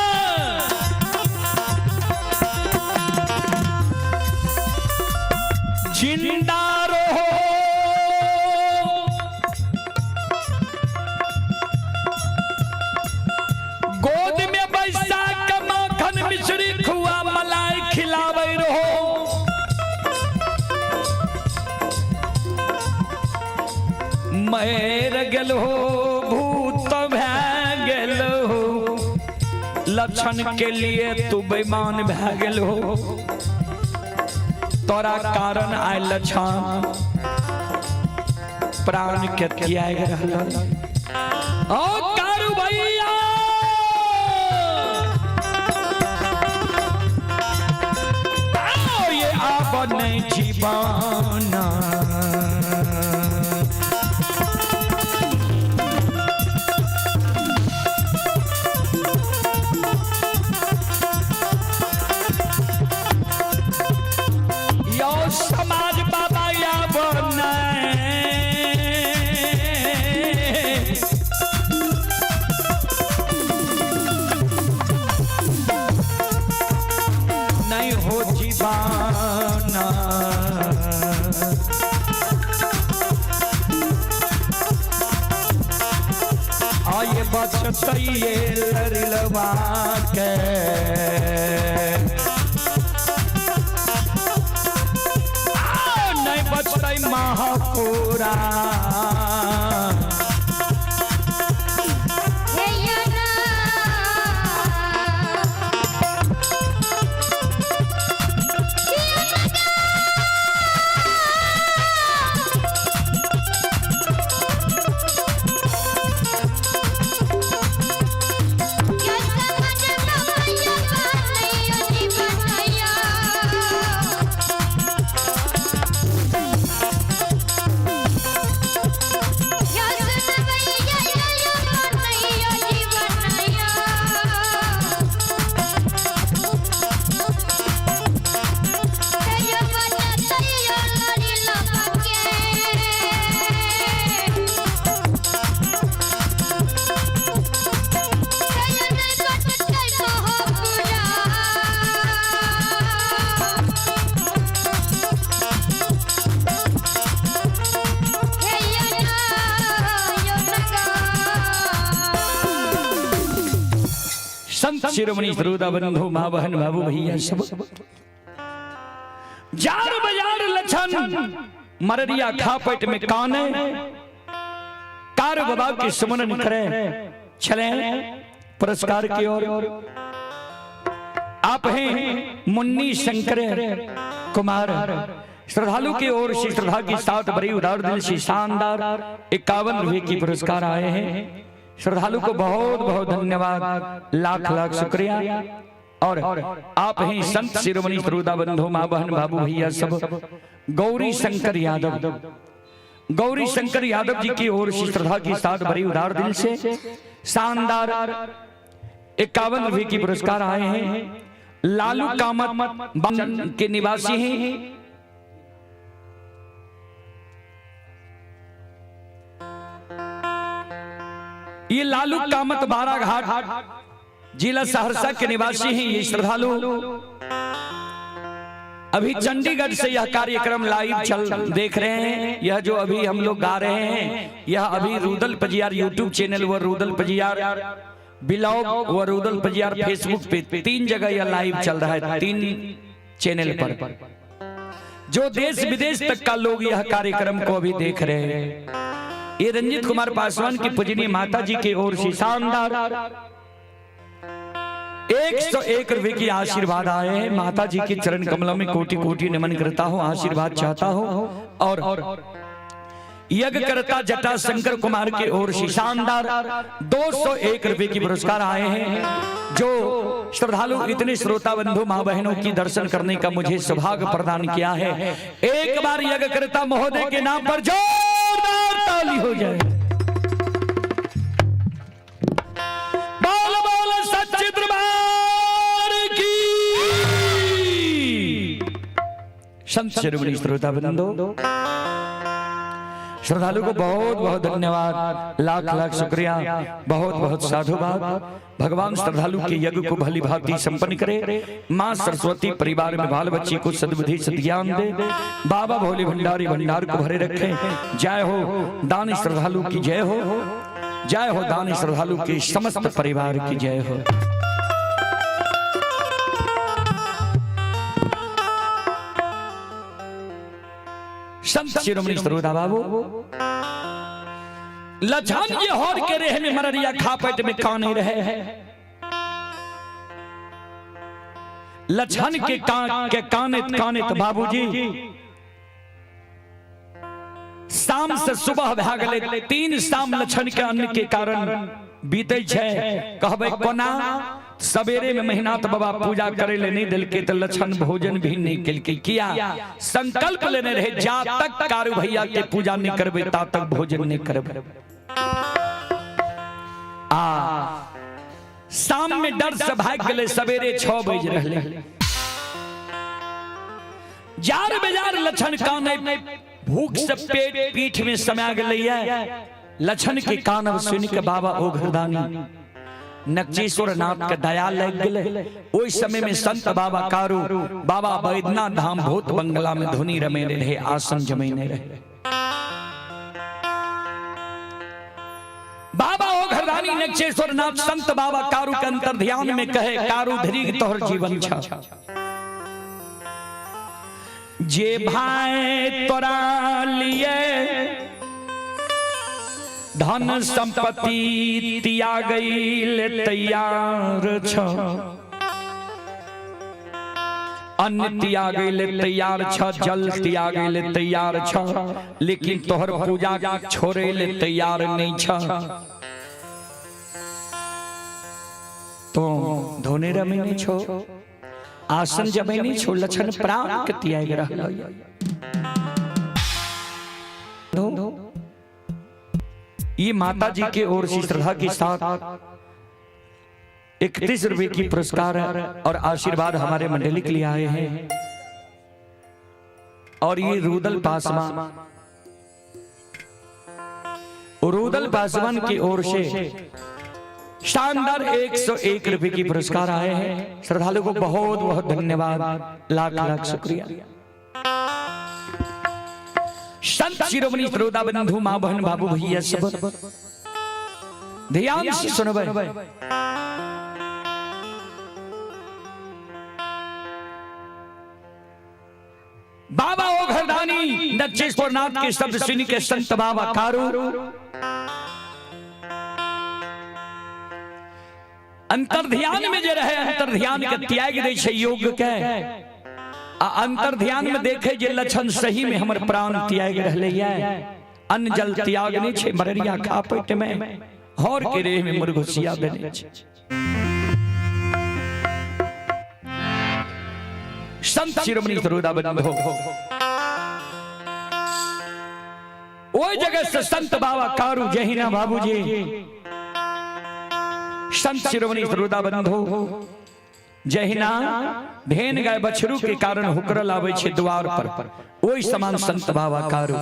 जिंदा रहो गोद में बैसा के माखन मिश्री खुआ मलाई खिलावे रहो। मर गेल हो भूत भै गेल हो, लक्षण के लिए तू बेईमान भै गेल हो, तोरा कारण आय लक्षण प्राण के त्याग रहल। ओ कारू भैया, आओ ये आब नहीं जीवन, यो समाज बाबा या बने नहीं हो जीवाना। आये बचतइये लड़लवा के, नहीं बचतै महापुरा। हे ना संत शिरोमणि श्रोता बंधु माँ बहन बाबू भैया सब जार बाजार लछन मररिया खापट में काने कार बाबा के सुमरन करे चले पुरस्कार की ओर। आप हैं मुन्नी शंकर कुमार, श्रद्धालु की ओर से श्रद्धा के साथ बड़ी उदार दिल से शानदार 51 रुपए की पुरस्कार आए हैं। श्रद्धालु को बहुत बहुत धन्यवाद, लाख लाख शुक्रिया। और आप ही संत शिरोमणि श्रोता बंधु, माँ बहन बाबू भैया सब, गौरी शंकर यादव, गौरी शंकर यादव जी की ओर से श्रद्धा के साथ भरी उदार दिल से शानदार 51 रुपए की पुरस्कार आए हैं। लालू कामत के निवासी हैं। ये लालू कामत बाराघाट जिला सहरसा के निवासी हैं। ये श्रद्धालु अभी चंडीगढ़ से यह कार्यक्रम लाइव चल देख रहे हैं। यह जो अभी हम लोग गा रहे हैं यह अभी रुदल पजियार यूट्यूब चैनल व रुदल पजियार ब्लॉग व रुदल पजियार फेसबुक पे 3 जगह यह लाइव चल रहा है, 3 चैनल पर जो देश विदेश तक का लोग यह कार्यक्रम को अभी देख रहे हैं। ये रंजीत कुमार पासवान की पूजनीय माता जी की ओर से शानदार 101 रुपए की आशीर्वाद आए हैं। माता जी के चरण कमलों में कोटि कोटि नमन करता हूं, आशीर्वाद चाहता हूं। और यज्ञकर्ता जटा शंकर कुमार की ओर से शानदार 201 रुपए की पुरस्कार आए हैं। जो श्रद्धालु इतने श्रोता बंधु माँ बहनों की दर्शन करने का मुझे सौभाग्य प्रदान किया है, एक बार यज्ञकर्ता महोदय के नाम पर जोरदार ताली हो जाए। बोल बोल सच्चे दरबार की। संत शिरोमणि श्रोता बंधु, श्रद्धालु को बहुत बहुत धन्यवाद, लाख लाख शुक्रिया, बहुत बहुत साधुवाद। भगवान श्रद्धालु के यज्ञ को भली भांति संपन्न करे। माँ सरस्वती परिवार में बाल बच्चे को सद्बुद्धि सद्ज्ञान दे। बाबा भोले भंडारी भंडार को भरे रखे। जय हो दानी श्रद्धालु की जय हो, जय हो दानी श्रद्धालु के समस्त परिवार की जय हो। संत शिरोमणि श्रोता बाबू, लछन ये होर के रेह में मररिया खापेट में काने रहे है। लछन के कान के काने काने तो बाबूजी शाम से सुबह भए गेलै। 3 शाम लछन के अन्न के कारण बीते छै। कहबै कोना? सवेरे में महिनाथ बाबा पूजा करे ले नहीं दिलके तो लछन भोजन भी नहीं केलकै। किया? संकल्प लेने रहे जा तक कारू भैया के पूजा नहीं करबे ता तक भोजन नहीं करबे। आ शाम में डर से भाग गेलै। सवेरे 6 बज रहले। जार बेजार लछन काने भूख से पेट पीठ में समा गेलै। लछन के कानब सुन के बाबा ओ घरदानी नक्चेश्वर नाथ के दया लग गेलै। ओहि समय में संत बाबा कारू बाबा बैद्यनाथ धाम भूत बंगला में धुनी रमेने रहे, आसन जमेने रहे। बाबा ओ घरदानी नक्चेश्वर नाथ संत बाबा कारू के अंतर ध्यान में कहे, कारू धरी तोहर जीवन छ जे भाई तोरा लिए धन संपत्ति त्यागैल तैयार छ, अन्न त्यागैल तैयार छ, जल त्यागैल तैयार छ, लेकिन तोहर पूजा छोड़े ले तैयार नहीं छ। तो धोने रमे नहीं छो, आसन जमे नहीं छो, लछन प्राण के त्याग रहल। ये माता जी के ओर से श्रद्धा के साथ 31 रुपए की पुरस्कार और आशीर्वाद हमारे मंडली के लिए आए हैं। और ये रुदल पासवान, रुदल पासवान की ओर से शानदार 101 रुपए की पुरस्कार आए हैं। श्रद्धालु को बहुत बहुत धन्यवाद, लाख लाख शुक्रिया। संत शिरोमणि श्रोता बंधु माँ बहन बाबू भैया सब ध्यान से सुनबै। बाबा ओ घरदानी नक्षेश्वर नाथ के शब्द सुन के संत बाबा कारू अंतर ध्यान में जे रहे अंतर ध्यान के त्याग दे छै योग के। आ अंतर ध्यान में देखे जे लक्षण सही में हमर प्राण त्याग रहले ये, अन्न जल त्याग नहीं छे, मररिया खा पेट में हर के रेह में मुरघुसिया देने छै। संत शिरोमणि सरोदा बंधो ओहि जगह से संत बाबा कारू जहिना बाबूजी संत शिरोमणि सरोदा बंधो जहिना भेन गाय बछरू के कारण हुकरल आबै छै द्वार पर, ओहि समान संत बाबा कारू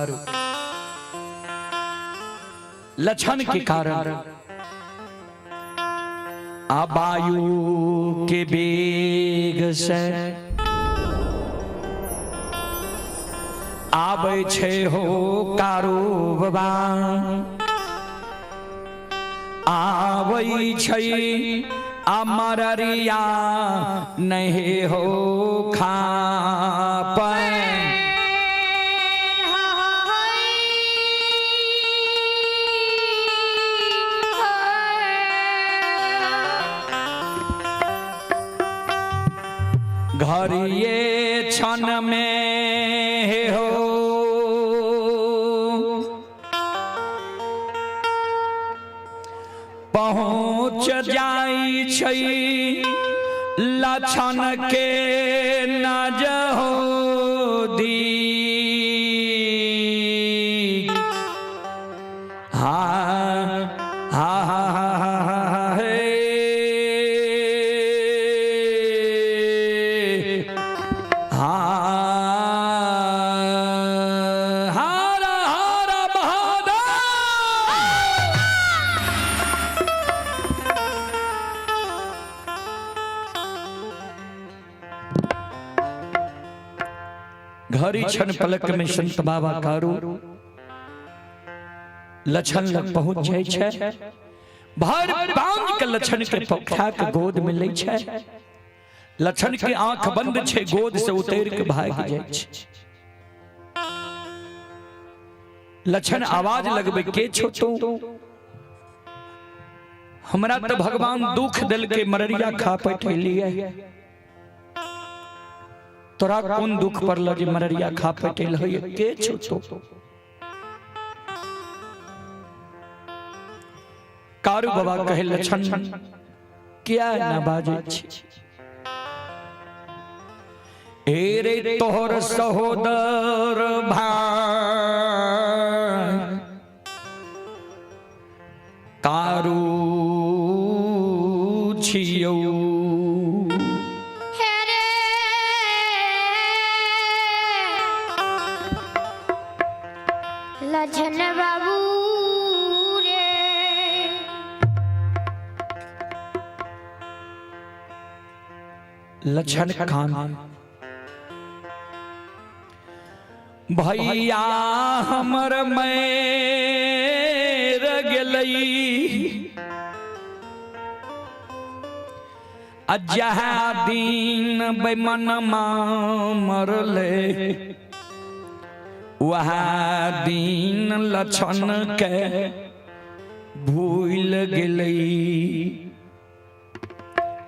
लक्षण के कारण आ वायु के वेग से आबै छै हो कारू बाबा, आबै छै अमरिया नहीं हो खाप। घरिये क्षण में हो पहुँच जाई छै लक्षण के नज हो दी। हा हा हा हा हा हे हा हर हर महादेव। घड़ी क्षण पलक में संत बाबा कारू लक्षण लग पहुंच जाइ छै, भर बांध के लक्षण के पखा के गोद में लै छै। लक्षण के आंख बंद छै, गोद से उतर के भाग जाइ छै। लक्षण आवाज लगबे, के छो तू? हमरा तो भगवान दुख दिल के मररिया खा पठेलिए, तोरा कोन दुख पड़ल जे मररिया खा पटेल होय? के छो तू? कारू बाबा कहे, लक्षण किया ना बाजै छी? हे रे तोहर सहोदर भाई कारू छियौ। हे रे लछन बाबू रे। लक्षण खान भैया हमर मैर गेलई, आ जहाँ दिन बेमनमा मरले वहाँ दिन लक्षण के भूल गेलई।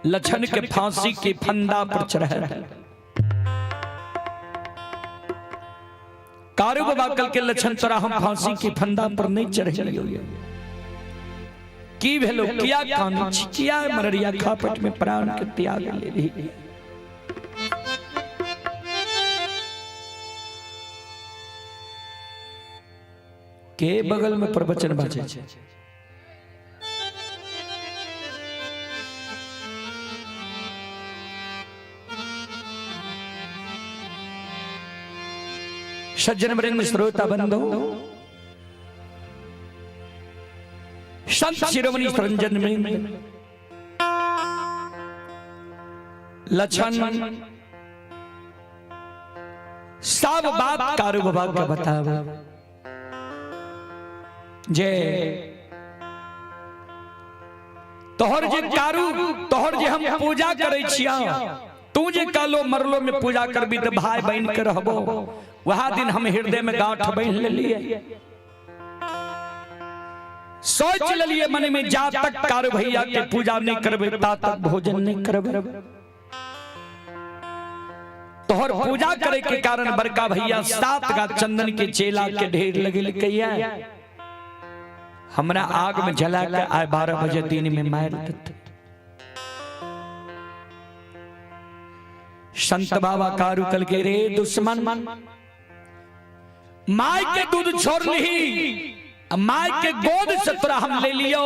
लक्षण के फांसी के फंदा पर चढ़ कारू बाबा कल के, लक्षण तोरा हम फांसी के फंदा पर नहीं चढ़ेलियौ, की भेलो? किया कानै छी? किया मररिया खापट में प्राण के त्याग ले रही? के बगल में प्रवचन बाजै छै? सज्जन वृंद, श्रोता बंधु, संत शिरोमणि रंजन वृंद, लक्षण सब बात कारू बाबा के बतावे जे तोहर जे कारू, तोहर जे हम पूजा करै छिया, तू जे कालो मरलो में पूजा करबी तऽ भाई बहन के रहबो, वह दिन हम हृदय में गांठ बांध लेलिए, सोच लेलिए मन में, जा तक कारू भैया के पूजा नहीं करबे ता तक भोजन नहीं करबे। तोहर पूजा करे के कारण बड़का भैया 7 गा चंदन के चेला के ढेर लगेलकैया। हमरा आग में जला के आए 12 बजे दिन में मार देते। संत बाबा कारू कल के रे दुश्मन, माय के दूध छोड़ ली, माय के गोद से तोरा हम ले लियो,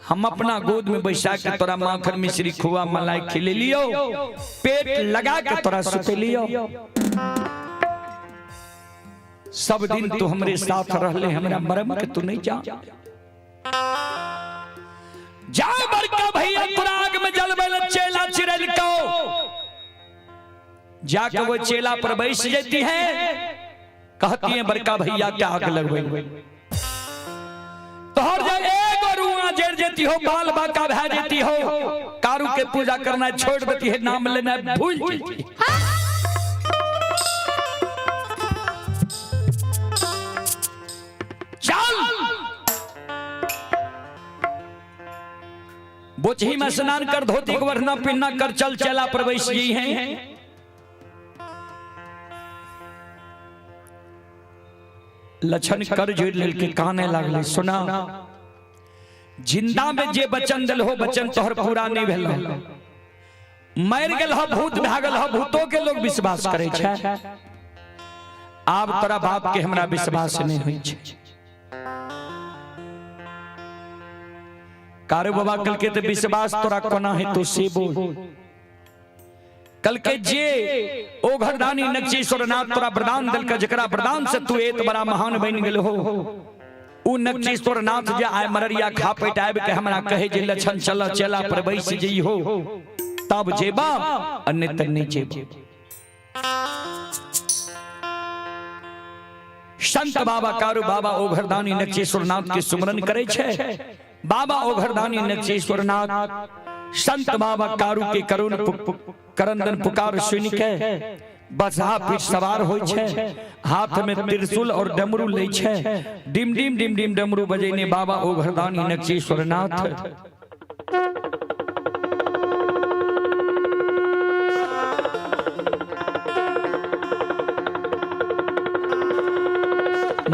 हम अपना गोद में बैसा के तोरा माखन मिश्री खुआ मलाई खिले लियो, पेट लगा के तोरा सुते लियो, सब दिन तू हमरे साथ रहले, हमरा मरम के तू नहीं जा। जा बड़का भैया तोरा आग में जलबे चेला चिरल को जाके वो चेला पर बैस जाती है, कहती है बड़का भैया क्या आग लगबे, तोहर जे एगो रुआ जर जेती हो, बाल बाका भा जेती हो, कारू के पूजा करना छोड़ देती है, नाम लेना भूल जेती है। चल बोचही में स्नान कर, धोती को वरना पिन्ना कर, चल चला पर बैस गई है। लक्षण कर जोड़ लेल के काने लागले, सुना जिंदा में जे बचन दिल हो बचन तोहर पूरा नहीं भेल, मर गेल हो भूत भागल हो, भूतो के लोग विश्वास करे छै, आब तोरा बाप के हमरा विश्वास नहीं होइ छै। कारू बाबा कल के ते विश्वास तोरा कोना है तो से बोल, कल के जे ओ घरदानी नक्शेश्वर नाथ तोरा वरदान दिल का, जकरा वरदान से तू एत बड़ा महान बन गेल हो, उ नक्शेश्वर नाथ जे आय मररिया खा पेट आबि के हमरा कहे जे लक्षण चल चला पर बैस जई हो, तब जेबा अन्य त नहीं जेबा। संत बाबा कारू बाबा ओ घरदानी नक्शेश्वर नाथ के सुमरन करे छै। बाबा ओ घरदानी नक्शेश्वर नाथ संत बाबा कारू के करुण करंदन पुकार सुन के बसहा पीठ सवार होइ छै, हाथ में त्रिशूल और डमरू लै छै, डिम डिम डिम डिम डमरू बजेने बाबा ओ घरदानी नक्शेश्वर नाथ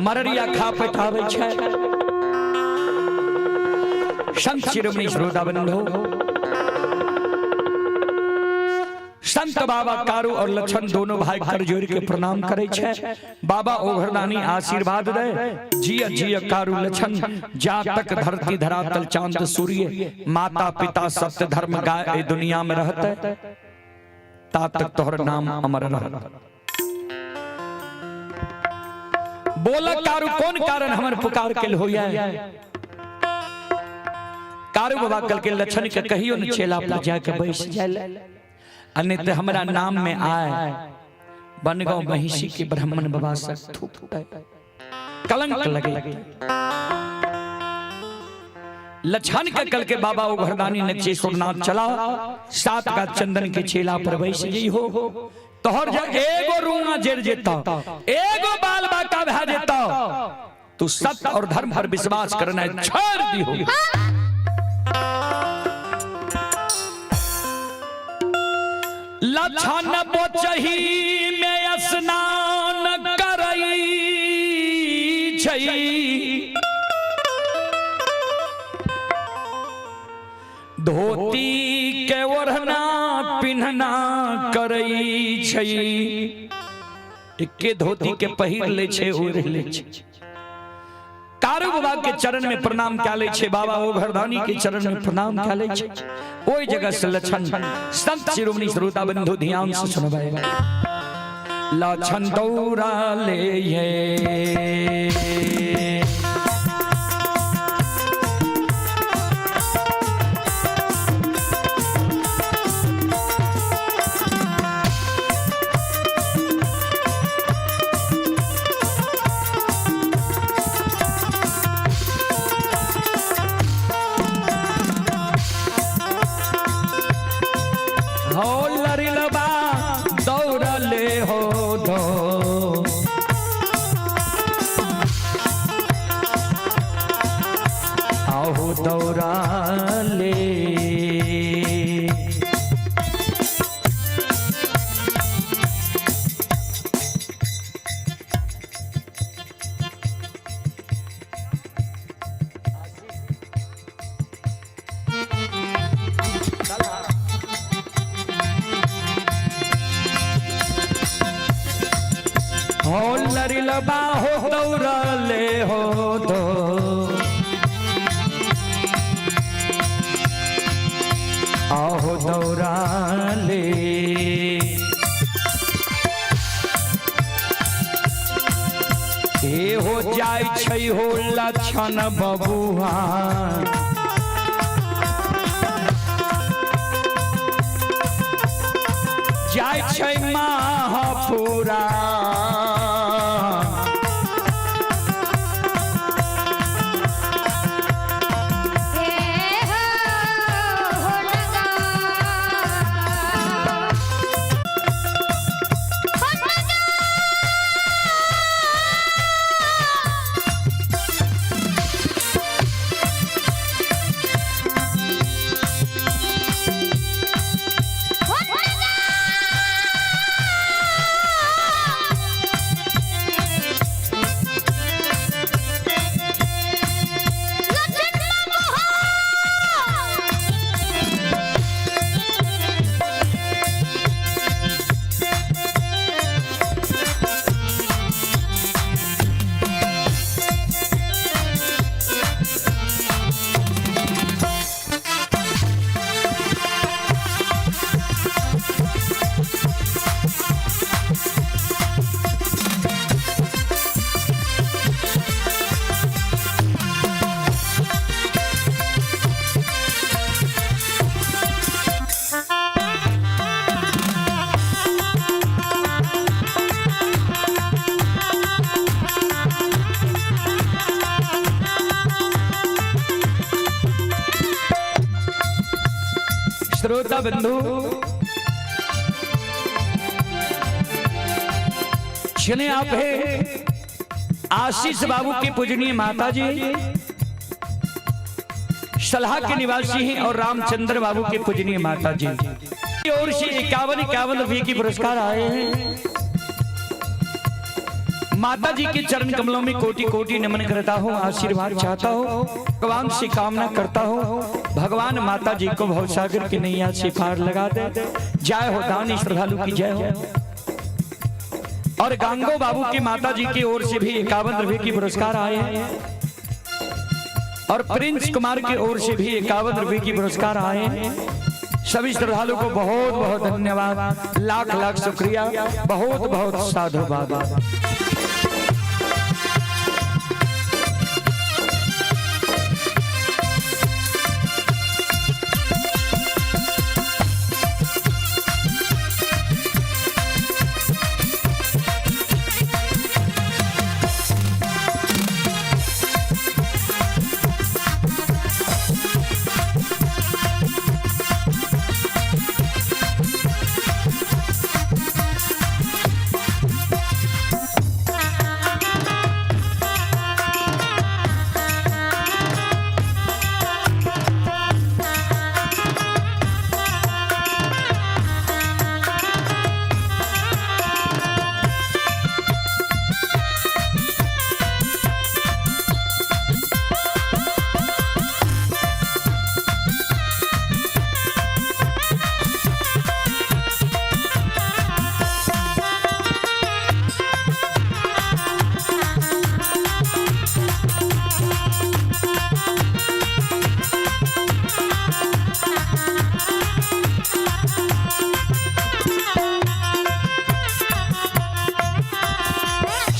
मररिया खा पेटाबै छै। संत शिरोमणि श्रोता बंधु, संत बाबा कारू और लक्षण दोनों भाई कर जोड़ के प्रणाम करे छै। बाबा ओघरदानी आशीर्वाद दे, जिय जिय कारू लक्षण, जा तक धरती धरातल चांद सूर्य माता पिता सत्य धर्म गाय दुनिया में रहते, ता तक तोहर नाम अमर रहत। बोला कारू कौन कारण हमर पुकार के होया? कारू बाबा कल के लक्षण के कहियो न चेला पर जाके बैस जाए, अन्य हमरा नाम में आए बनगांव महिषी के ब्राह्मण बाबा से थूक कलंक लगे। लक्षण के कल के बाबा ओ घरदानी नक्शेश्वर नाथ चला सात का चंदन के चेला पर बैस गई हो, तोहर जे एगो रूआ जर जेता, एगो बाल बाका भा जेता, तू सत्य और धर्म पर विश्वास करना छोड़ दी हो। लक्षण बोचही में स्नान करई छै, धोती के ओढ़ना पिन्हना करई छै, एके धोती के पहिर ले छै ओढ़ ले छै। कारू बाबा के चरण में प्रणाम क्या ले छै, बाबा ओ घरदानी के चरण में प्रणाम क्या ले छै। ओई जगह से लक्षण संत शिरोमणि श्रोता बंधु ध्यान से सुनबै, लक्षण दौड़ा ले ये दौड़ा ले। बा हो दौड़ले हो दो आहो दौड़ाले। हे हो जाय छै हो लक्षण बबुआ जाय छै महापुरा। हे हो हो लगा हो लगा। हो लगा। लक्षण बाबू हो। श्रोता बंधु चले आप है आशीष बाबू की पूजनीय माता जी सलाह के निवासी हैं और रामचंद्र बाबू के पूजनीय माता जी की ओर से 51-51 रुपये की पुरस्कार आए हैं। माता जी के चरण कमलों में कोटि कोटि नमन करता हूँ, आशीर्वाद चाहता हूँ, भगवान से कामना करता हूँ, भगवान माता जी को भवसागर की नैया से पार लगा दे। जय हो दानी श्रद्धालु की जय हो। और गांगो बाबू की माता जी की ओर से भी 51 रुपये की पुरस्कार आए हैं और प्रिंस कुमार की ओर से भी 51 रुपये की पुरस्कार आए हैं। सभी श्रद्धालु को बहुत बहुत धन्यवाद, लाख लाख शुक्रिया, बहुत बहुत साधुवाद।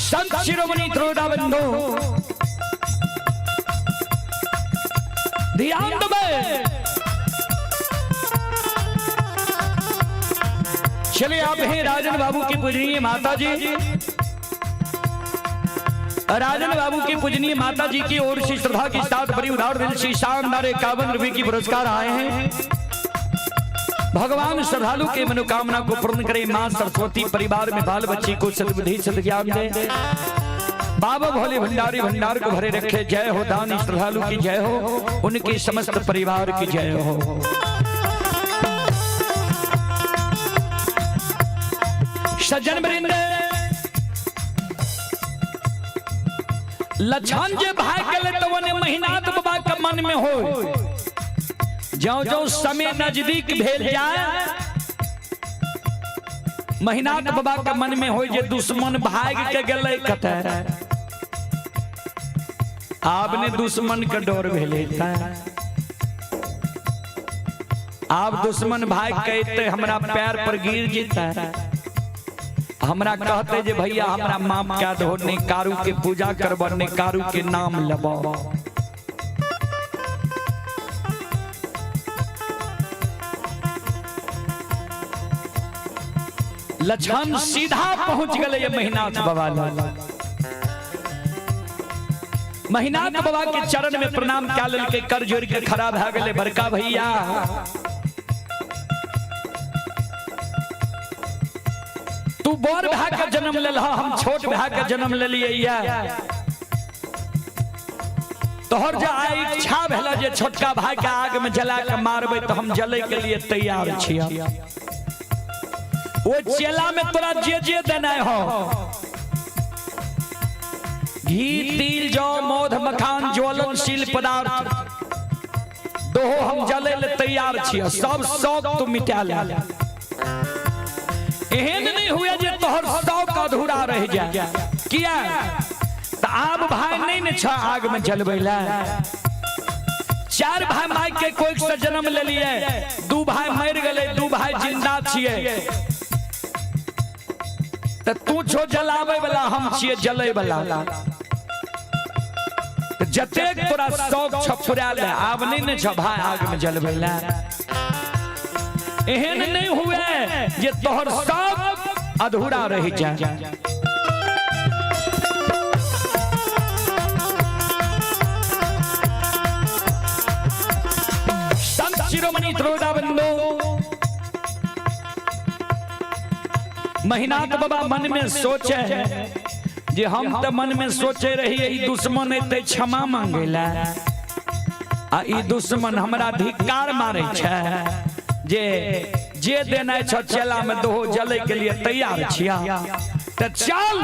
संत शिरोमणि त्रोड़ा बंधु ध्यान दबे। चलिए आप हैं राजन बाबू की पूजनीय माता जी। राजन बाबू की पूजनीय माता जी की ओर से श्रद्धा के साथ बड़ी उदार दिल से शानदार 51 रुपए की पुरस्कार आए हैं। भगवान श्रद्धालु के मनोकामना को पूर्ण करे। मां सरस्वती परिवार में बाल बच्चे को सद्बुद्धि सद्ज्ञान दे। बाबा भोले भंडारी भंडार को भरे रखे। जय हो दानी श्रद्धालु की जय हो, उनके समस्त परिवार की जय हो। सज्जन वृंद लक्षण जे भाग गए तो वने महीनाथ बाबा के मन में हो जो जो समय नजदीक भेल जाए महिनाथ बाबा के मन में हो जे दुश्मन भाग के गेलै कतऽ। आब ने दुश्मन के डर भेलै, आब दुश्मन भाग के अयतै हमरा पैर पर गिर जेतै, हमरा कहते जे भैया हमरा माफ कए दहो, नहीं कारू के पूजा करब, नहीं कारू के नाम लेब। लक्ष्मण सीधा पहुंच गए महिनाथ बाबा लग। महिनाथ बाबा के चरण में प्रणाम कए लेलकै, कर जोड़ के खड़ा भए गेलै। बड़का भैया तू बड़ भाई के जन्म लेल, हम छोट भाई के जन्म लेलियै। तोहर जे आइ इच्छा भेल जे छोटका भाई के आग में जला के मारबै तो हम जले के लिए तैयार छियै। ओ चेला में तोरा जे जे देनाइ हो, घी तिल जौ मौध मखान ज्वलनशील पदार्थ दोहो हम जले ले तैयार छियै, सब शौक तू मिटा ले। एहन नहीं हुए जे तोहर शौक अधूरा रह जाए। किया तो आब भाई नहीं ने छ आग में जलबै ला। चार भाई माय के कोई से जन्म लेलिए, दू भाई मर गए, दू भाई जिंदा छियै। तो तू छो जलाबै वाला, हम छियै जलै वाला। जतेक तोरा शौक छ फुरा ले, आब नहीं ने छ भाई आग में जलबै ला। एहन नहीं हुए जे तोहर शौक अधूरा रह जाए। संत शिरोमणि त्रोदा बंधु महिनाथ बाबा मन में सोचे जे हम तो मन में सोचे रहिए ई दुश्मन एते क्षमा मांगेला, आ ई दुश्मन हमरा धिक्कार मारे छै जे जे देनाइ छ चेला में दोहो जले के लिए तैयार छिया। तो चल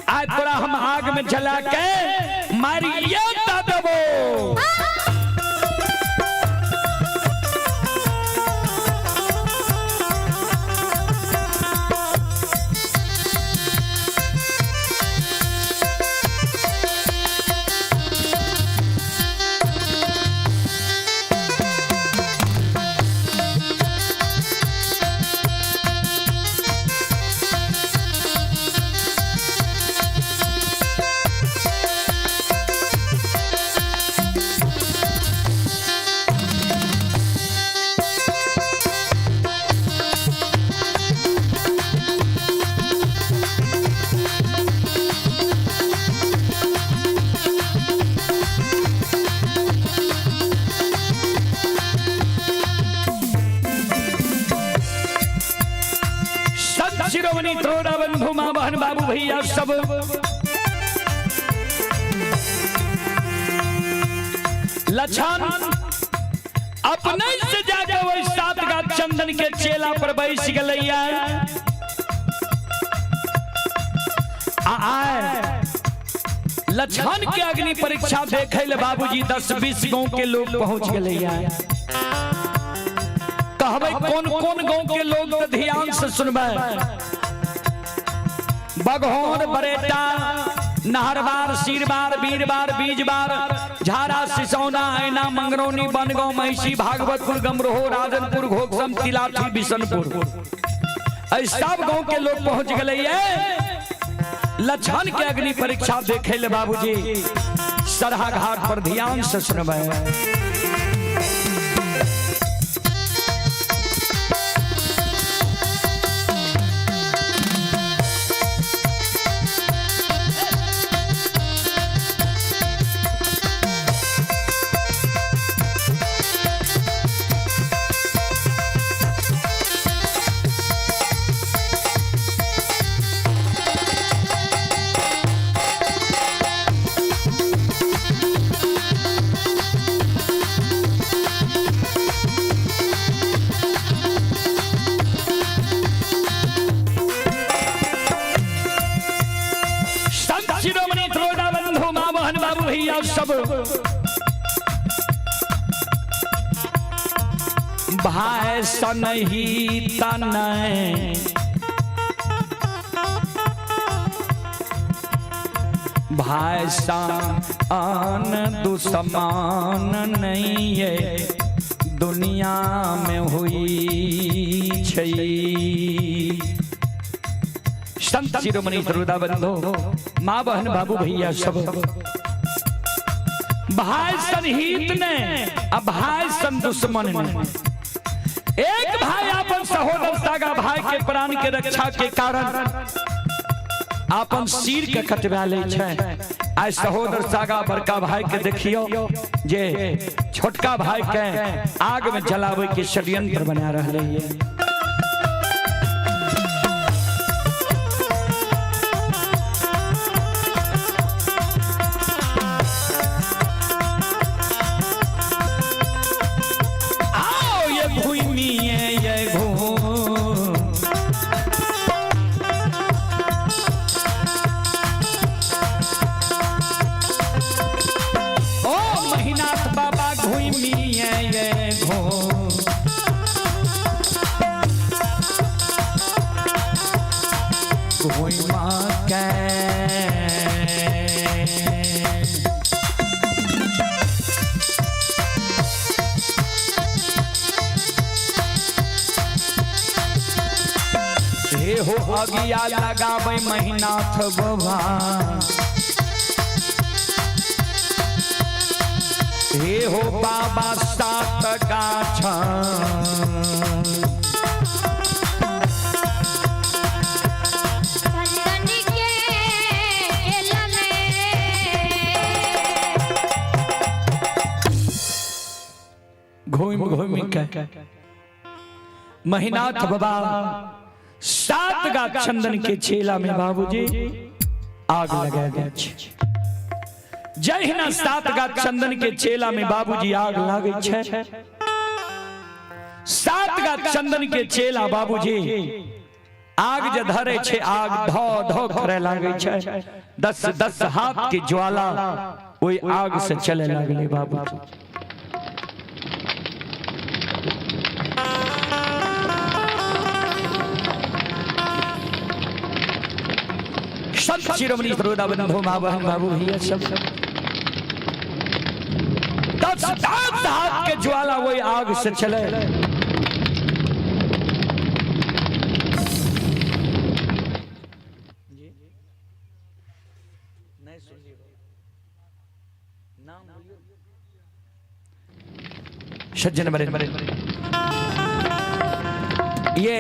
आइ तोरा हम आग में जला के मारिए द देबो। शिरोमणि त्रोड़ा बंधु माँ बहन बाबू भैया सब लक्षण अपने से जाके वही सात गाछ चंदन के चेला पर बैस गलैया। आए लक्षण के अग्नि परीक्षा देखे ले बाबूजी 10-20 गांव के लोग पहुंच गलैया। कहबै कौन कौन गांव के लोग तो ध्यान से सुनबै। बघौर बरेटा नहरबार सीरबार बीरबार बीजबार झारा सिसौना ऐना मंगरौनी बनगांव महिषी भागवतपुर गमरोहो राजनपुर घोकसम तिलाठी बिशनपुर सब गांव के लोग पहुंच गए लक्षण के अग्नि परीक्षा देखे ले बाबूजी सरहा घाट पर। ध्यान से सुनबै। सब भाई सनही तनय भाई सान दुश्मन नहीं है दुनिया में हुई छै। संत शिरोमणि श्रोता बंधु, माँ बहन बाबू भैया सब, भाई सन हित ने आ भाई सन दुश्मन ने। एक भाई अपन सहोदर सागा भाई के प्राण के रक्षा के कारण अपन सिर के कटवा ले छै। आइ सहोदर सागा बड़का भाई के देखियो जे छोटका भाई के आग में जलावे के षड्यंत्र बना रहले ये। आओ ये भूमि ये ये घूम ओ महिनाथ बाबा घूमी ये ये घूम घूमा के। हे हो अगिया लगाबै महिनाथ बाबा, हे हो बाबा सात गाछ। चंदन के लमे घूम घूम के महिनाथ बाबा सात गाछ चंदन के चेला में बाबूजी आग लगा दे। जहिना सात गाछ चंदन के चेला में बाबूजी आग लागे छै, सात गाछ चंदन के चेला बाबूजी आग जे धरे छै, आग धो धो करे लागे छै। 10 10 हाथ के ज्वाला ओहि आग से चले लागले बाबूजी। संत शिरोमणि श्रोता बंधु माँ बहन बाबू भैया सब, 10 10 हाथ के ज्वाला वही आग से चले। सज्जन बड़े ये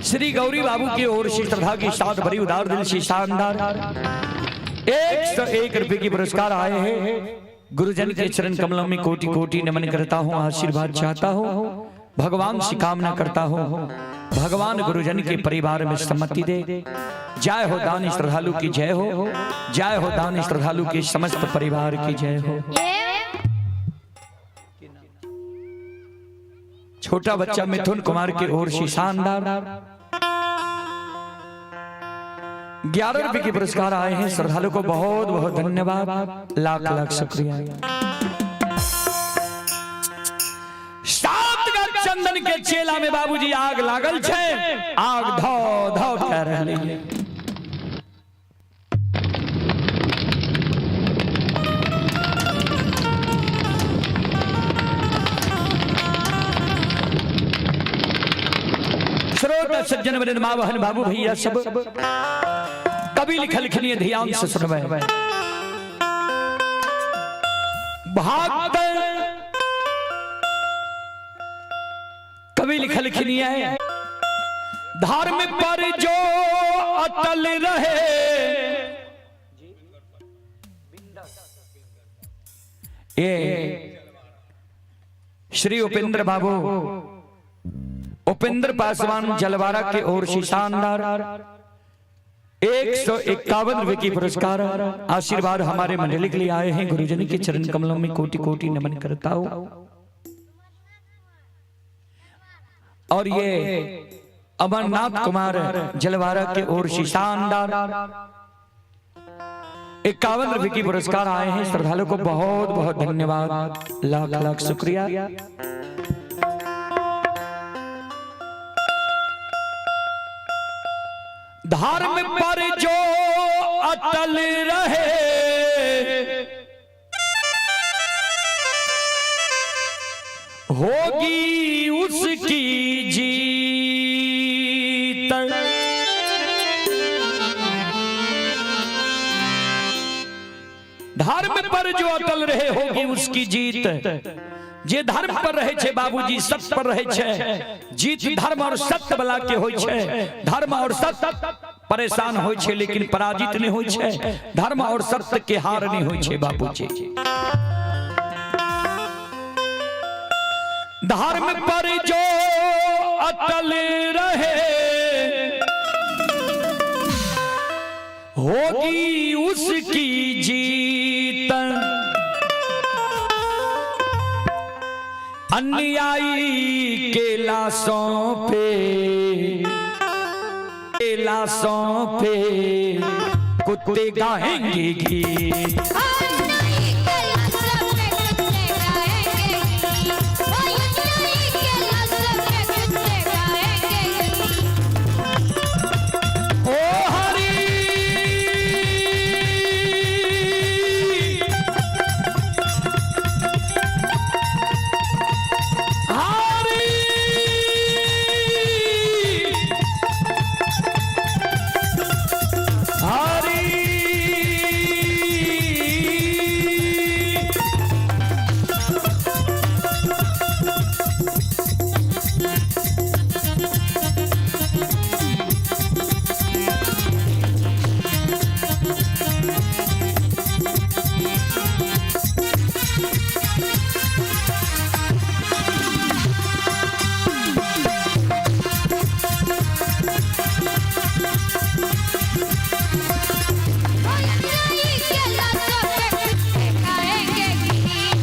श्री गौरी बाबू की ओर से श्रद्धा की साथ भरी उदार दिल से शानदार 101 रुपए की पुरस्कार आए हैं। गुरुजन के चरण कमलों में कोटि कोटि नमन करता हूँ, आशीर्वाद चाहता हूँ, भगवान से कामना करता हूँ, भगवान गुरुजन के परिवार में सम्मति दे। जय हो दानी श्रद्धालु की जय हो, जय हो दानी श्रद्धालु के समस्त परिवार की जय हो। छोटा बच्चा मिथुन कुमार की ओर से शानदार 11 रुपए के पुरस्कार आए हैं। श्रद्धालु को बहुत बहुत धन्यवाद, लाख लाख शुक्रिया। सात गज चंदन के चेला में बाबूजी आग लागल छै, आग धो धो कर रहले। श्रोता सज्जन वृंद माँ बहन बाबू भैया सब, कवि लिखल लिखनिए ध्यान से सुनबे। भक्त कवि लिखल लिखनिए, धर्म पर जो अटल रहे, ये श्री उपेंद्र बाबू उपेंद्र पासवान जलवारा के ओर से शानदार 151 रुपए की पुरस्कार आशीर्वाद हमारे मंडली के लिए आए हैं। गुरुजन के चरण कमलों में कोटि कोटि नमन करता हूं। और ये अमरनाथ कुमार जलवारा के ओर से शानदार 51 रुपए की पुरस्कार आए हैं। श्रद्धालु को बहुत बहुत धन्यवाद, लाख लाख शुक्रिया। धर्म पर जो अटल अटल रहे, होगी उसकी जीत। धर्म पर जो अटल रहे होगी उसकी जीत। जे धर्म पर रहे छे बाबूजी, सत्य पर रहे छे, जीत धर्म और सत्य वाला के होय छे। धर्म और सत्य परेशान होय छे लेकिन पराजित नहीं होय छे। धर्म और सत्य के हार नहीं होय छे बाबूजी। धर्म पर जो अटल रहे होगी उसकी जीत। अन्यायी के लाशों पे, के लाशों पे कुत्ते गाएंगे गीत। अन्यायी के लाशों पे कुत्ते गाएंगे गीत। अन्यायी के लाशों पे कुत्ते गाएंगे गीत। ओ हरि हरि हरि अन्यायी के लाशों पे कुत्ते गाएंगे गीत।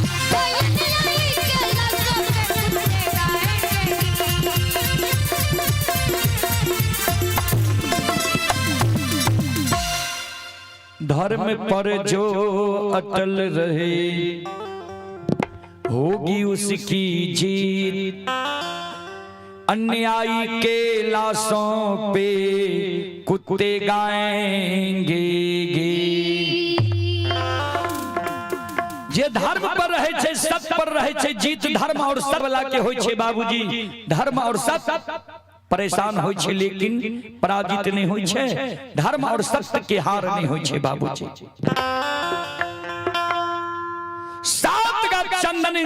अन्यायी के लाशों पे कुत्ते गाएंगे गीत। धर्म पर जो अटल रहे होगी उसकी जीत। अन्यायी के लाशों पे कुत्ते गाएंगे गीत। जे धर्म पर रहे छे, सत्य पर रहे छे, जीत धर्म और सत्य वाला के होय छे बाबूजी। धर्म और सत्य परेशान होय छे लेकिन पराजित नहीं होय छे। धर्म और सत्य के हार नहीं होय छे बाबूजी। सात का चंदन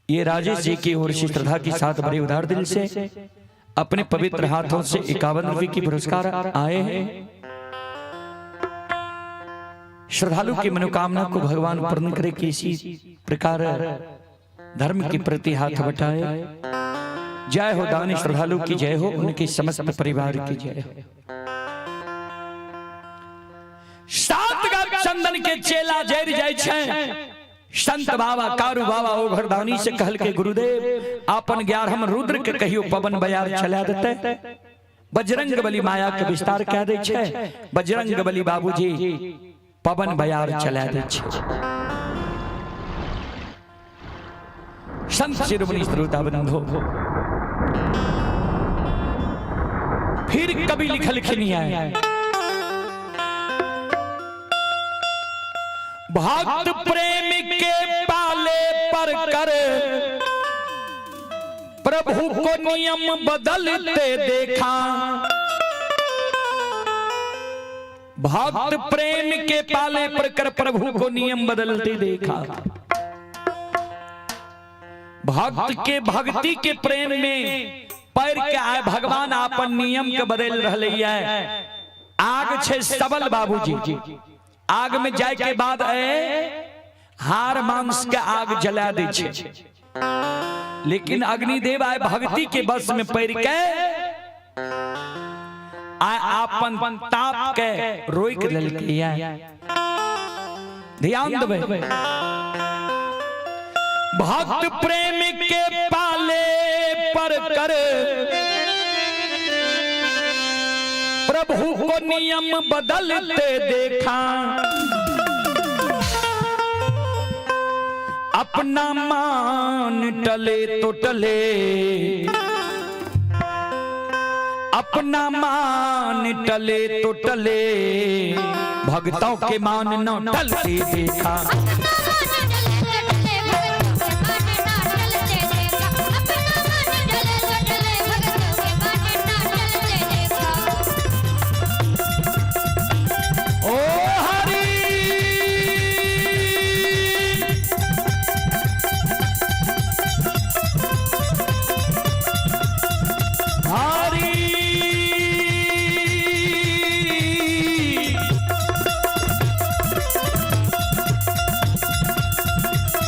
ये राजेश जी की ओर से श्रद्धा के साथ बड़े उदार दिल से अपने पवित्र हाथों से 51 रुपए की पुरस्कार आए हैं। श्रद्धालु की मनोकामना को भगवान पूर्ण करे कि इसी प्रकार धर्म के प्रति हाथ बटाए। जय हो दानी श्रद्धालु की जय हो, उनके समस्त परिवार की जय हो। सात का चंदन के चेला जर जाय छे। संत बाबा कारू बाबा ओ घरदानी से कहल के गुरुदेव आपन 11 रुद्र के कहियो पवन बयार चला देते, बजरंग बली माया के विस्तार कह दे छे। बजरंग बली बाबूजी पवन बयार चला दे छे। संत शिरोमणि श्रोता बंधो, फिर कभी लिखल खिनी आए भक्त प्रेम के पाले पर कर प्रभु को नियम बदलते देखा। भक्त प्रेम के पाले पर कर प्रभु को नियम बदलते देखा। भक्त के भक्ति के प्रेम में पैर के आए भगवान आपन नियम के बदल रहे है। आग छे सबल बाबूजी, आग में जाए के बाद हार मांस के आग जला दे छे, लेकिन अग्निदेव आए भक्ति के बस में पैर के आए आपन ताप के रोक लेलकै। ध्यान देबै, भक्त प्रेम के पाले पर कर प्रभु को नियम बदलते देखा। अपना मान टले तो टले, अपना अपना मान टले तो टले, भक्तों के मान न टलते देखा। अपना मान डले तो डले भगतों के मान ना टलते देखा। अपना मान डले तो डले भगतों के मान ना टलते देखा। ओ हरि हरि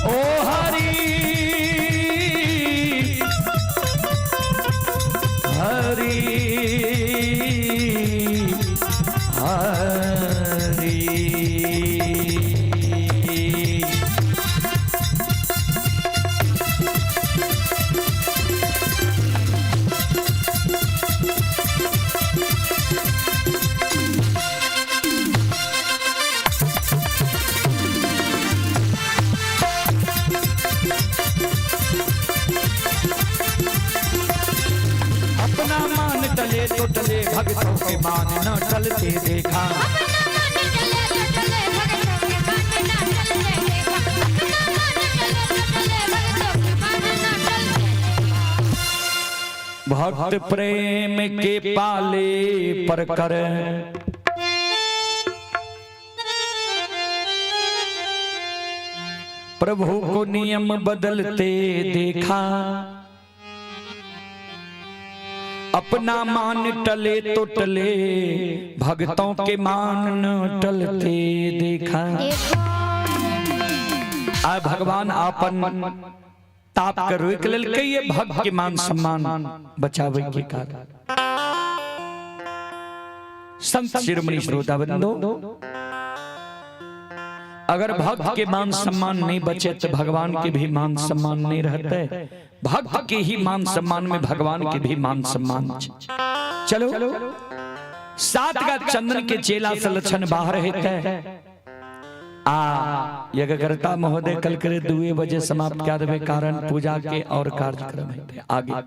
ओ हरि हरि हरि। अपना मान टले तो टले, भक्तों के मान न टलते देखा। अपना मान डले तो डले भगतों के मान ना टलते देखा। अपना मान डले तो डले भगतों के मान ना टलते देखा। भक्त प्रेम के पाले पर कर, प्रभु को नियम बदलते देखा। अपना मान टले तो टले, भक्तों के मान न टलते देखा। आ भगवान आपन ताप के रोक लेलकै ये भक्त के मान सम्मान बचावे के कारण। संत शिरोमणि श्रोता बंधु, अगर भक्त के मान सम्मान नहीं बचे तो भगवान के भी मान सम्मान नहीं रहते। भक्त के ही मान सम्मान में भगवान के भी मान सम्मान। चलो सात का चंदन के चेला से लक्षण बाहर होते आ यज्ञकर्ता महोदय कल करे 2 बजे समाप्त कर देवे, कारण पूजा के और कार्यक्रम होते आगे।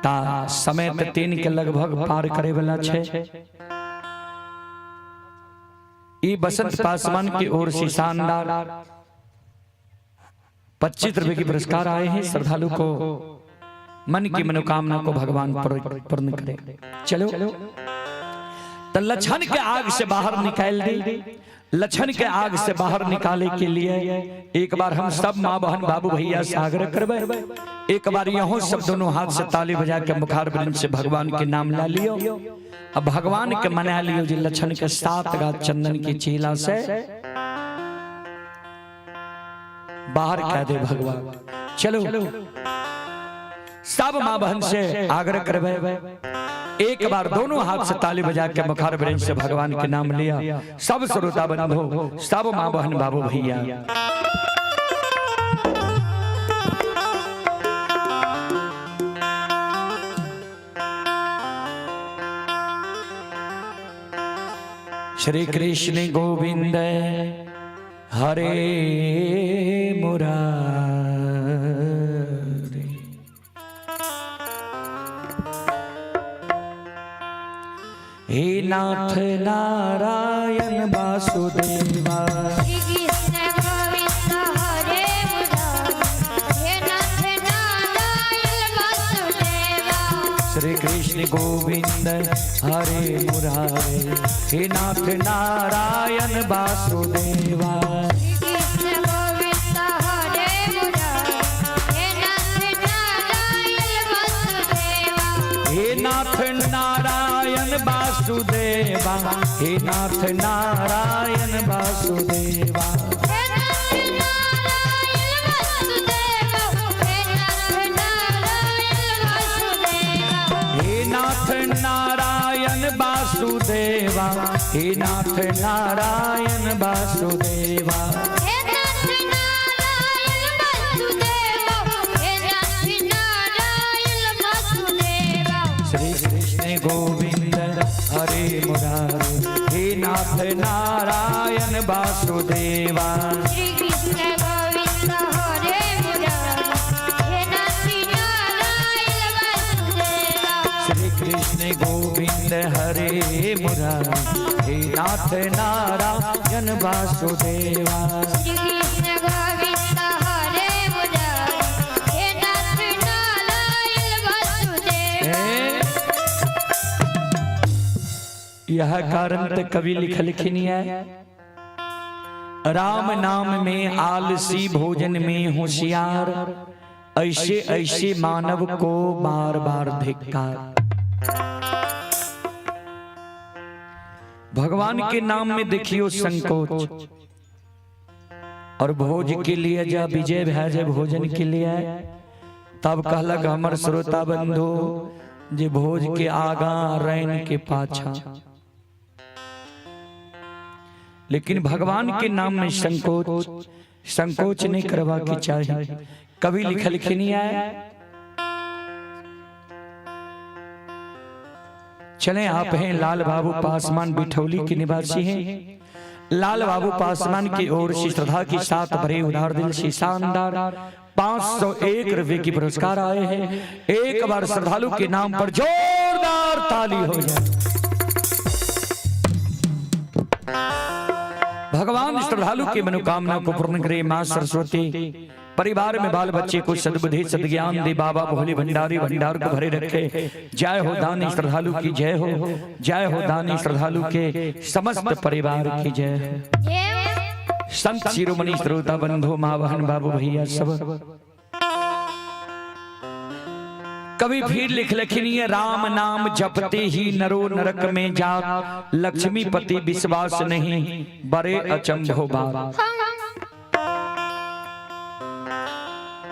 ता समय ते 3 के लगभग पार करे वाला छे। ई बसंत पासवान की ओर से शानदार 25 रुपए के पुरस्कार आए हैं। श्रद्धालु को मन की मनोकामना को भगवान पूर्ण करे। चलो तो लक्षण के आग से बाहर निकाल दी। लक्षण के आग से बाहर निकाले के लिए एक बार हम सब माँ बहन बाबू भैया से आग्रह करबे, एक बार यहों सब दोनों हाथ से ताली बजा के मुखार वृंद से भगवान के नाम ला लियो। अब भगवान के मना लियो जी लक्षण के 7 गात चंदन की चीला से बाहर कह दे भगवान। चलो सब माँ बहन से आग्रह करबे, एक बार दोनों हाथ से ताली बजा के मुखार वृंद से भगवान के नाम लिया। सब श्रोता बंधु, सब माँ बहन बाबू भैया, श्री कृष्ण गोविंद हरे मुरारी। हे नाथ नारायण वासुदेवा, श्री कृष्ण गोविंद हरे मुरारी। हे नाथ नारायण वासुदेवा। श्री कृष्ण गोविंद हरे मुरारी। हे नाथ नारायण वासुदेवा। श्री कृष्ण गोविंद हरे मुरारी। हे नाथ नारायण वासुदेवा। हे नाथ नारायण वासुदेवा। हे नाथ नारायण वासुदेवा। हे नाथ नारायण वासुदेवा। हे नाथ नारायण वासुदेवा। हे नाथ नारायण वासुदेवा। हे नाथ नारायण वासुदेवा। हे नाथ नारायण वासुदेवा। हे नाथ नारायण वासुदेवा। श्री कृष्ण गोविंद हरे मुरारी। हे नाथ नारायण वासुदेवा। श्री कृष्ण गोविंद हरे मुरारी। हे नाथ नारायण वासुदेवा। श्री कृष्ण हरे मुरारी, हे नाथ नारायण वासुदेवा। श्री कृष्ण गोविंद हरे मुरारी, हे नाथ नारायण वासुदेवा। यह कारण तो कवि लिखलखिन है, राम नाम में आलसी भोजन में होशियार, ऐसे ऐसे मानव को बार बार धिक्कार। भगवान के नाम में देखियो संकोच, और भोज के लिए जब विजय भय जब भोजन के लिए, तब कहलक हमर श्रोता बंधु जे भोज के आगा रैन के पाछा। लेकिन भगवान के नाम में संकोच संकोच नहीं करवा के चाहिए। कवि लिखलखिन है, चले आप हैं लाल बाबू पासवान बिठौली के निवासी हैं। लाल बाबू पासवान की ओर से श्रद्धा के साथ भरे उदार दिल से शानदार 501 रुपए की पुरस्कार आए हैं। एक बार श्रद्धालु के नाम पर जोरदार ताली हो जाए। भगवान श्रद्धालु की मनोकामना को पूर्ण करे। मां सरस्वती परिवार में बाल बच्चे को सद्बुद्धि सद्ज्ञान दे। बाबा भोले भंडारी भंडार को भरे रखे। जय हो दानी श्रद्धालु की जय हो, जय हो दानी श्रद्धालु के समस्त परिवार की जय हो। संत शिरोमणि श्रोता बंधु माँ बहन बाबू भैया सब। कभी फिर लिख लिखनी राम नाम जपते ही नरो नरक में जा, लक्ष्मीपति विश्वास नहीं बड़े अचंभो बात।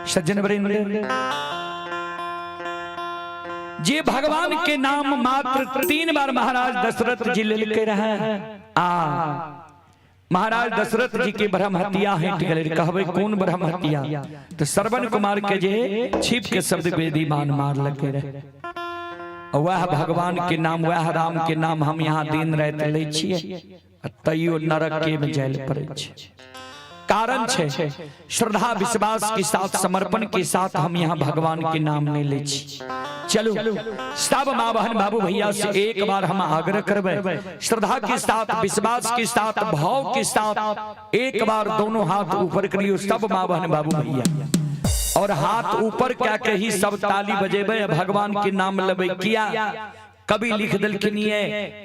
सज्जन वृंद, जे भगवान के नाम मात्र 3 बार महाराज दशरथ जी लेके रहे। आ महाराज दशरथ जी के ब्रह्म हत्या हटि गेलै। कहबै कोन ब्रह्म हत्या? तो श्रवण कुमार के जे छिप के शब्द वेदी मान मार लगे रहे। वह भगवान के नाम, वह राम के नाम हम यहाँ दिन राति लै छियै, तैयो नरक के में जाय पड़ै छै। कारण छै श्रद्धा विश्वास के साथ, समर्पण के साथ हम यहाँ भगवान के नाम नहीं ले छी। चलो सब माँ बहन बाबू भैया से एक बार हम आग्रह करबै, श्रद्धा के साथ, विश्वास के साथ, भाव के साथ एक बार दोनों हाथ ऊपर करियो सब माँ बहन बाबू भैया, और हाथ ऊपर क्या कही सब ताली बजेबै, भगवान के नाम लेबै। किया कभी लिख दिलखिन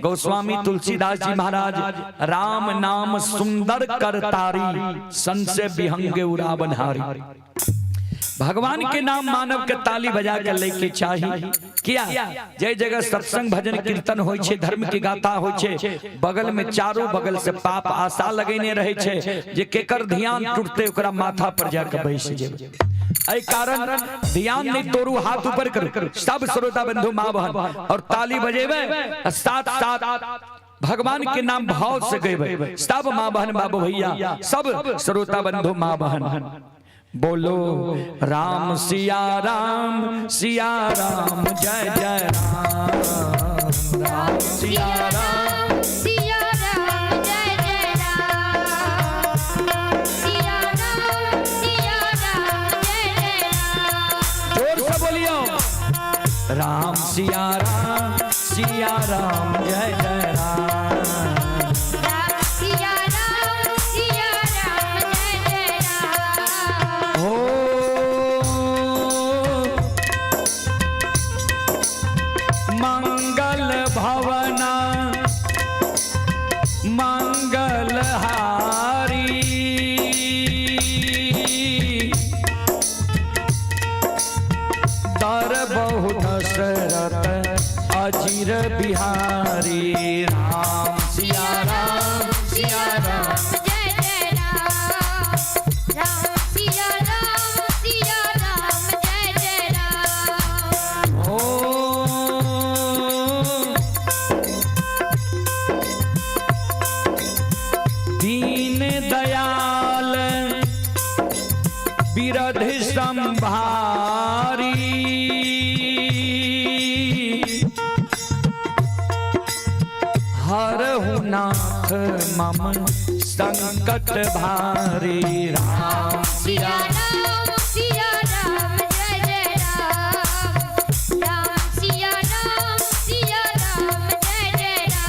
गोस्वामी तुलसीदास जी महाराज, राम नाम सुंदर करतारी, संशय विहंगे उड़ावनहारी। भगवान के नाम मानव के ताली बजा के लेके चाहिए। किया जय जगह सत्संग भजन कीर्तन होय छे, धर्म की गाथा होय छे, बगल में चारों बगल से पाप आशा लगेने रहे छे जे केकर ध्यान टूटते ओकरा माथा पर जाके बैस जेबै। एहि कारण ध्यान नहीं तोड़ू, हाथ ऊपर करू सब श्रोता बंधु माँ बहन, और ताली बजेबै साथ साथ भगवान के नाम भाव से गेबै सब माँ बहन बाबू भैया, सब श्रोता बंधु माँ बहन। बोलो राम सिया राम सिया राम जय जय राम, राम सिया राम सिया राम जय जय राम, सिया राम सिया राम जय जय राम। जोर से बोलियो राम सिया राम जय जय राम, राम सिया राम जय जय राम। हो मंगल भवना मंगल हारी, दर बहु दशरथ अजीर बिहारी, राम सिया राम सिया राम जय जय राम, राम सिया राम जय जय राम। ओ दीन दयाल बिरध संभारी, हरहु नाथ मम संकट भारी, राम सिया राम जय जय राम, राम सिया राम जय जय राम।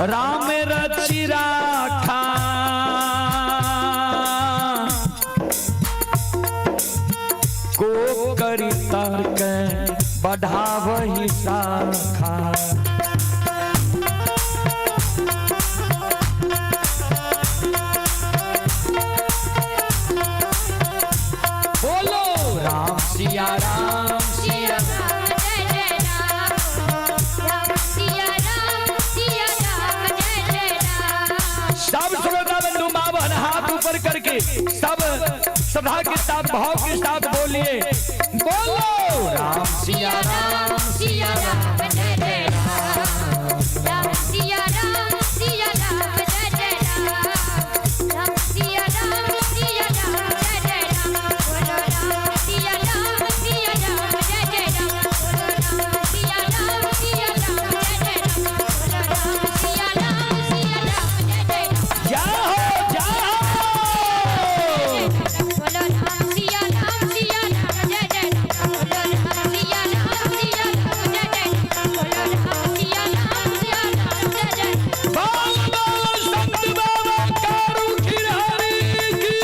राम रचि राखा को करी तर्क बढ़ावही शाखा। बोलो राम सिया राम सिया राम जय जय राम, राम सिया राम जय जय राम। सब श्रोता बंधु माँ बहन हाथ ऊपर करके सब श्रद्धा के साथ भाव के साथ बोलिए, बोलो राम सिया राम जय जय राम, राम सिया राम जय जय राम, राम सिया राम जय जय राम। बोलो राम सिया राम जय जय राम, बोलो राम सिया राम जय जय राम, बोलो राम सिया राम जय जय राम। जय हो जय हो। बोलो राम सिया राम जय जय राम, बोलो राम सिया राम जय जय राम, बोलो राम सिया राम जय जय राम। बोल बोल संत बाबा कारू खिरहरी की।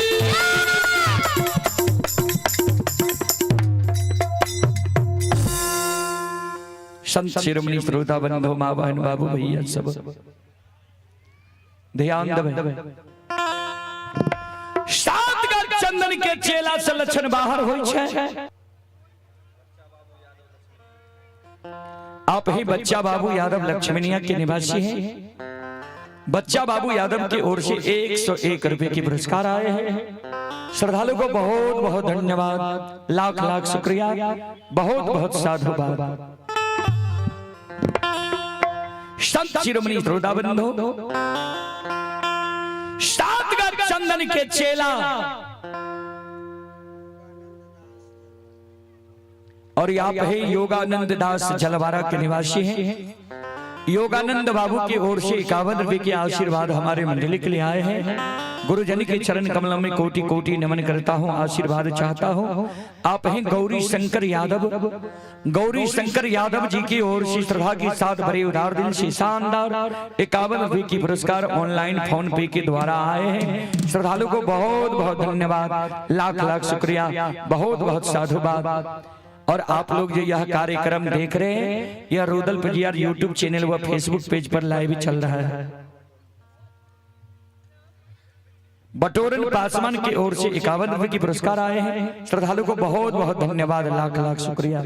संत शिरोमणि श्रोता बंधु माँ बहन बाबू भैया सब ध्यान दबे। सात गज चंदन के चेला से लक्षण बाहर होई छै। आप ही बच्चा बाबू यादव लक्ष्मणिया के निवासी हैं। बच्चा बाबू यादव की ओर से 101 रुपए के पुरस्कार आए हैं। श्रद्धालु को बहुत बहुत धन्यवाद, लाख लाख शुक्रिया, बहुत बहुत साधुवाद। संत शिरोमणि श्रोता बंधु, सात गज चंदन के चेला और आप ही योगानंद दास जलवारा के निवासी हैं। योगानंद बाबू की ओर से 51 रुपए के आशीर्वाद हमारे मंडली के लिए आए हैं। गुरुजन के चरण कमलों में कोटि कोटि नमन करता हूँ, आशीर्वाद चाहता हूँ। आप हैं गौरी शंकर यादव। गौरी शंकर यादव जी की ओर से श्रद्धा के साथ भरे उदार दिल से शानदार 51 रुपए की पुरस्कार ऑनलाइन फोन पे के द्वारा आए हैं। श्रद्धालु को बहुत बहुत धन्यवाद, लाख लाख शुक्रिया, बहुत बहुत साधुवाद। और आप लोग जो यह कार्यक्रम देख रहे हैं, यह रुदल पजियार यूट्यूब चैनल व फेसबुक पेज पर लाइव चल रहा है। बटोरन पासवान की ओर से 51 रुपए की पुरस्कार आए हैं। श्रद्धालु को बहुत बहुत धन्यवाद, लाख लाख शुक्रिया।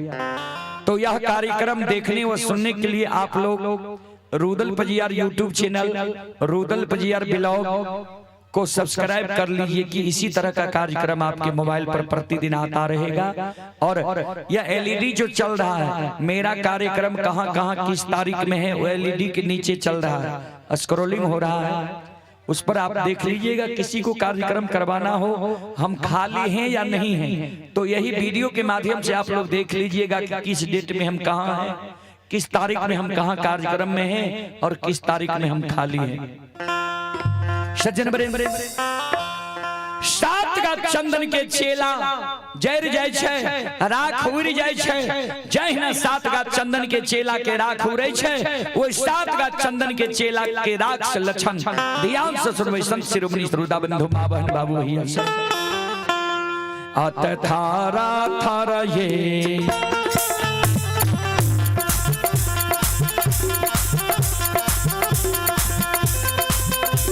तो यह कार्यक्रम देखने व सुनने के लिए आप लोग Rudal Pajiyar YouTube channel, Rudal Pajiyar blog को सब्सक्राइब कर लीजिए कि इसी तरह का कार्यक्रम आपके मोबाइल पर प्रतिदिन आता रहेगा। और यह एलईडी जो चल रहा है, मेरा कार्यक्रम कहाँ कहाँ किस तारीख में है, वो एलईडी के नीचे चल रहा है, स्क्रॉलिंग हो रहा है, उस पर आप देख लीजिएगा। किसी को कार्यक्रम करवाना हो, हम खाली हैं या नहीं हैं, तो यही वीडियो के माध्यम से आप लोग देख लीजिएगा कि किस डेट में हम कहाँ हैं, किस तारीख में हम कहाँ कार्यक्रम में हैं और किस तारीख में हम खाली हैं। सज्जन बरे सात का चंदन के चेला जर जाय छै, राख उड़ जाय छै। जहिना सात का चंदन के चेला के राख उड़ै छै, ओहि सात का चंदन के चेला के राख से लक्षण ध्यान से सुनबै संत शिरोमणि श्रोता बंधु माँ बहन बाबू भैया सब। अत थारा थारा ये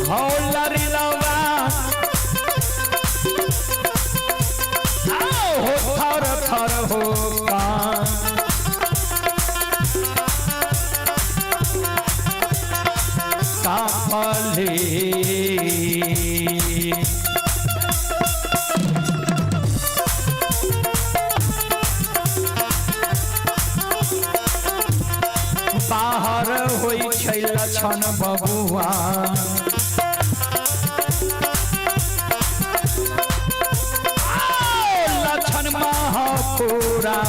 हो थर थर हो काफले। बाहर होइ छै लक्षण बबुआ, लक्षण महापुरा।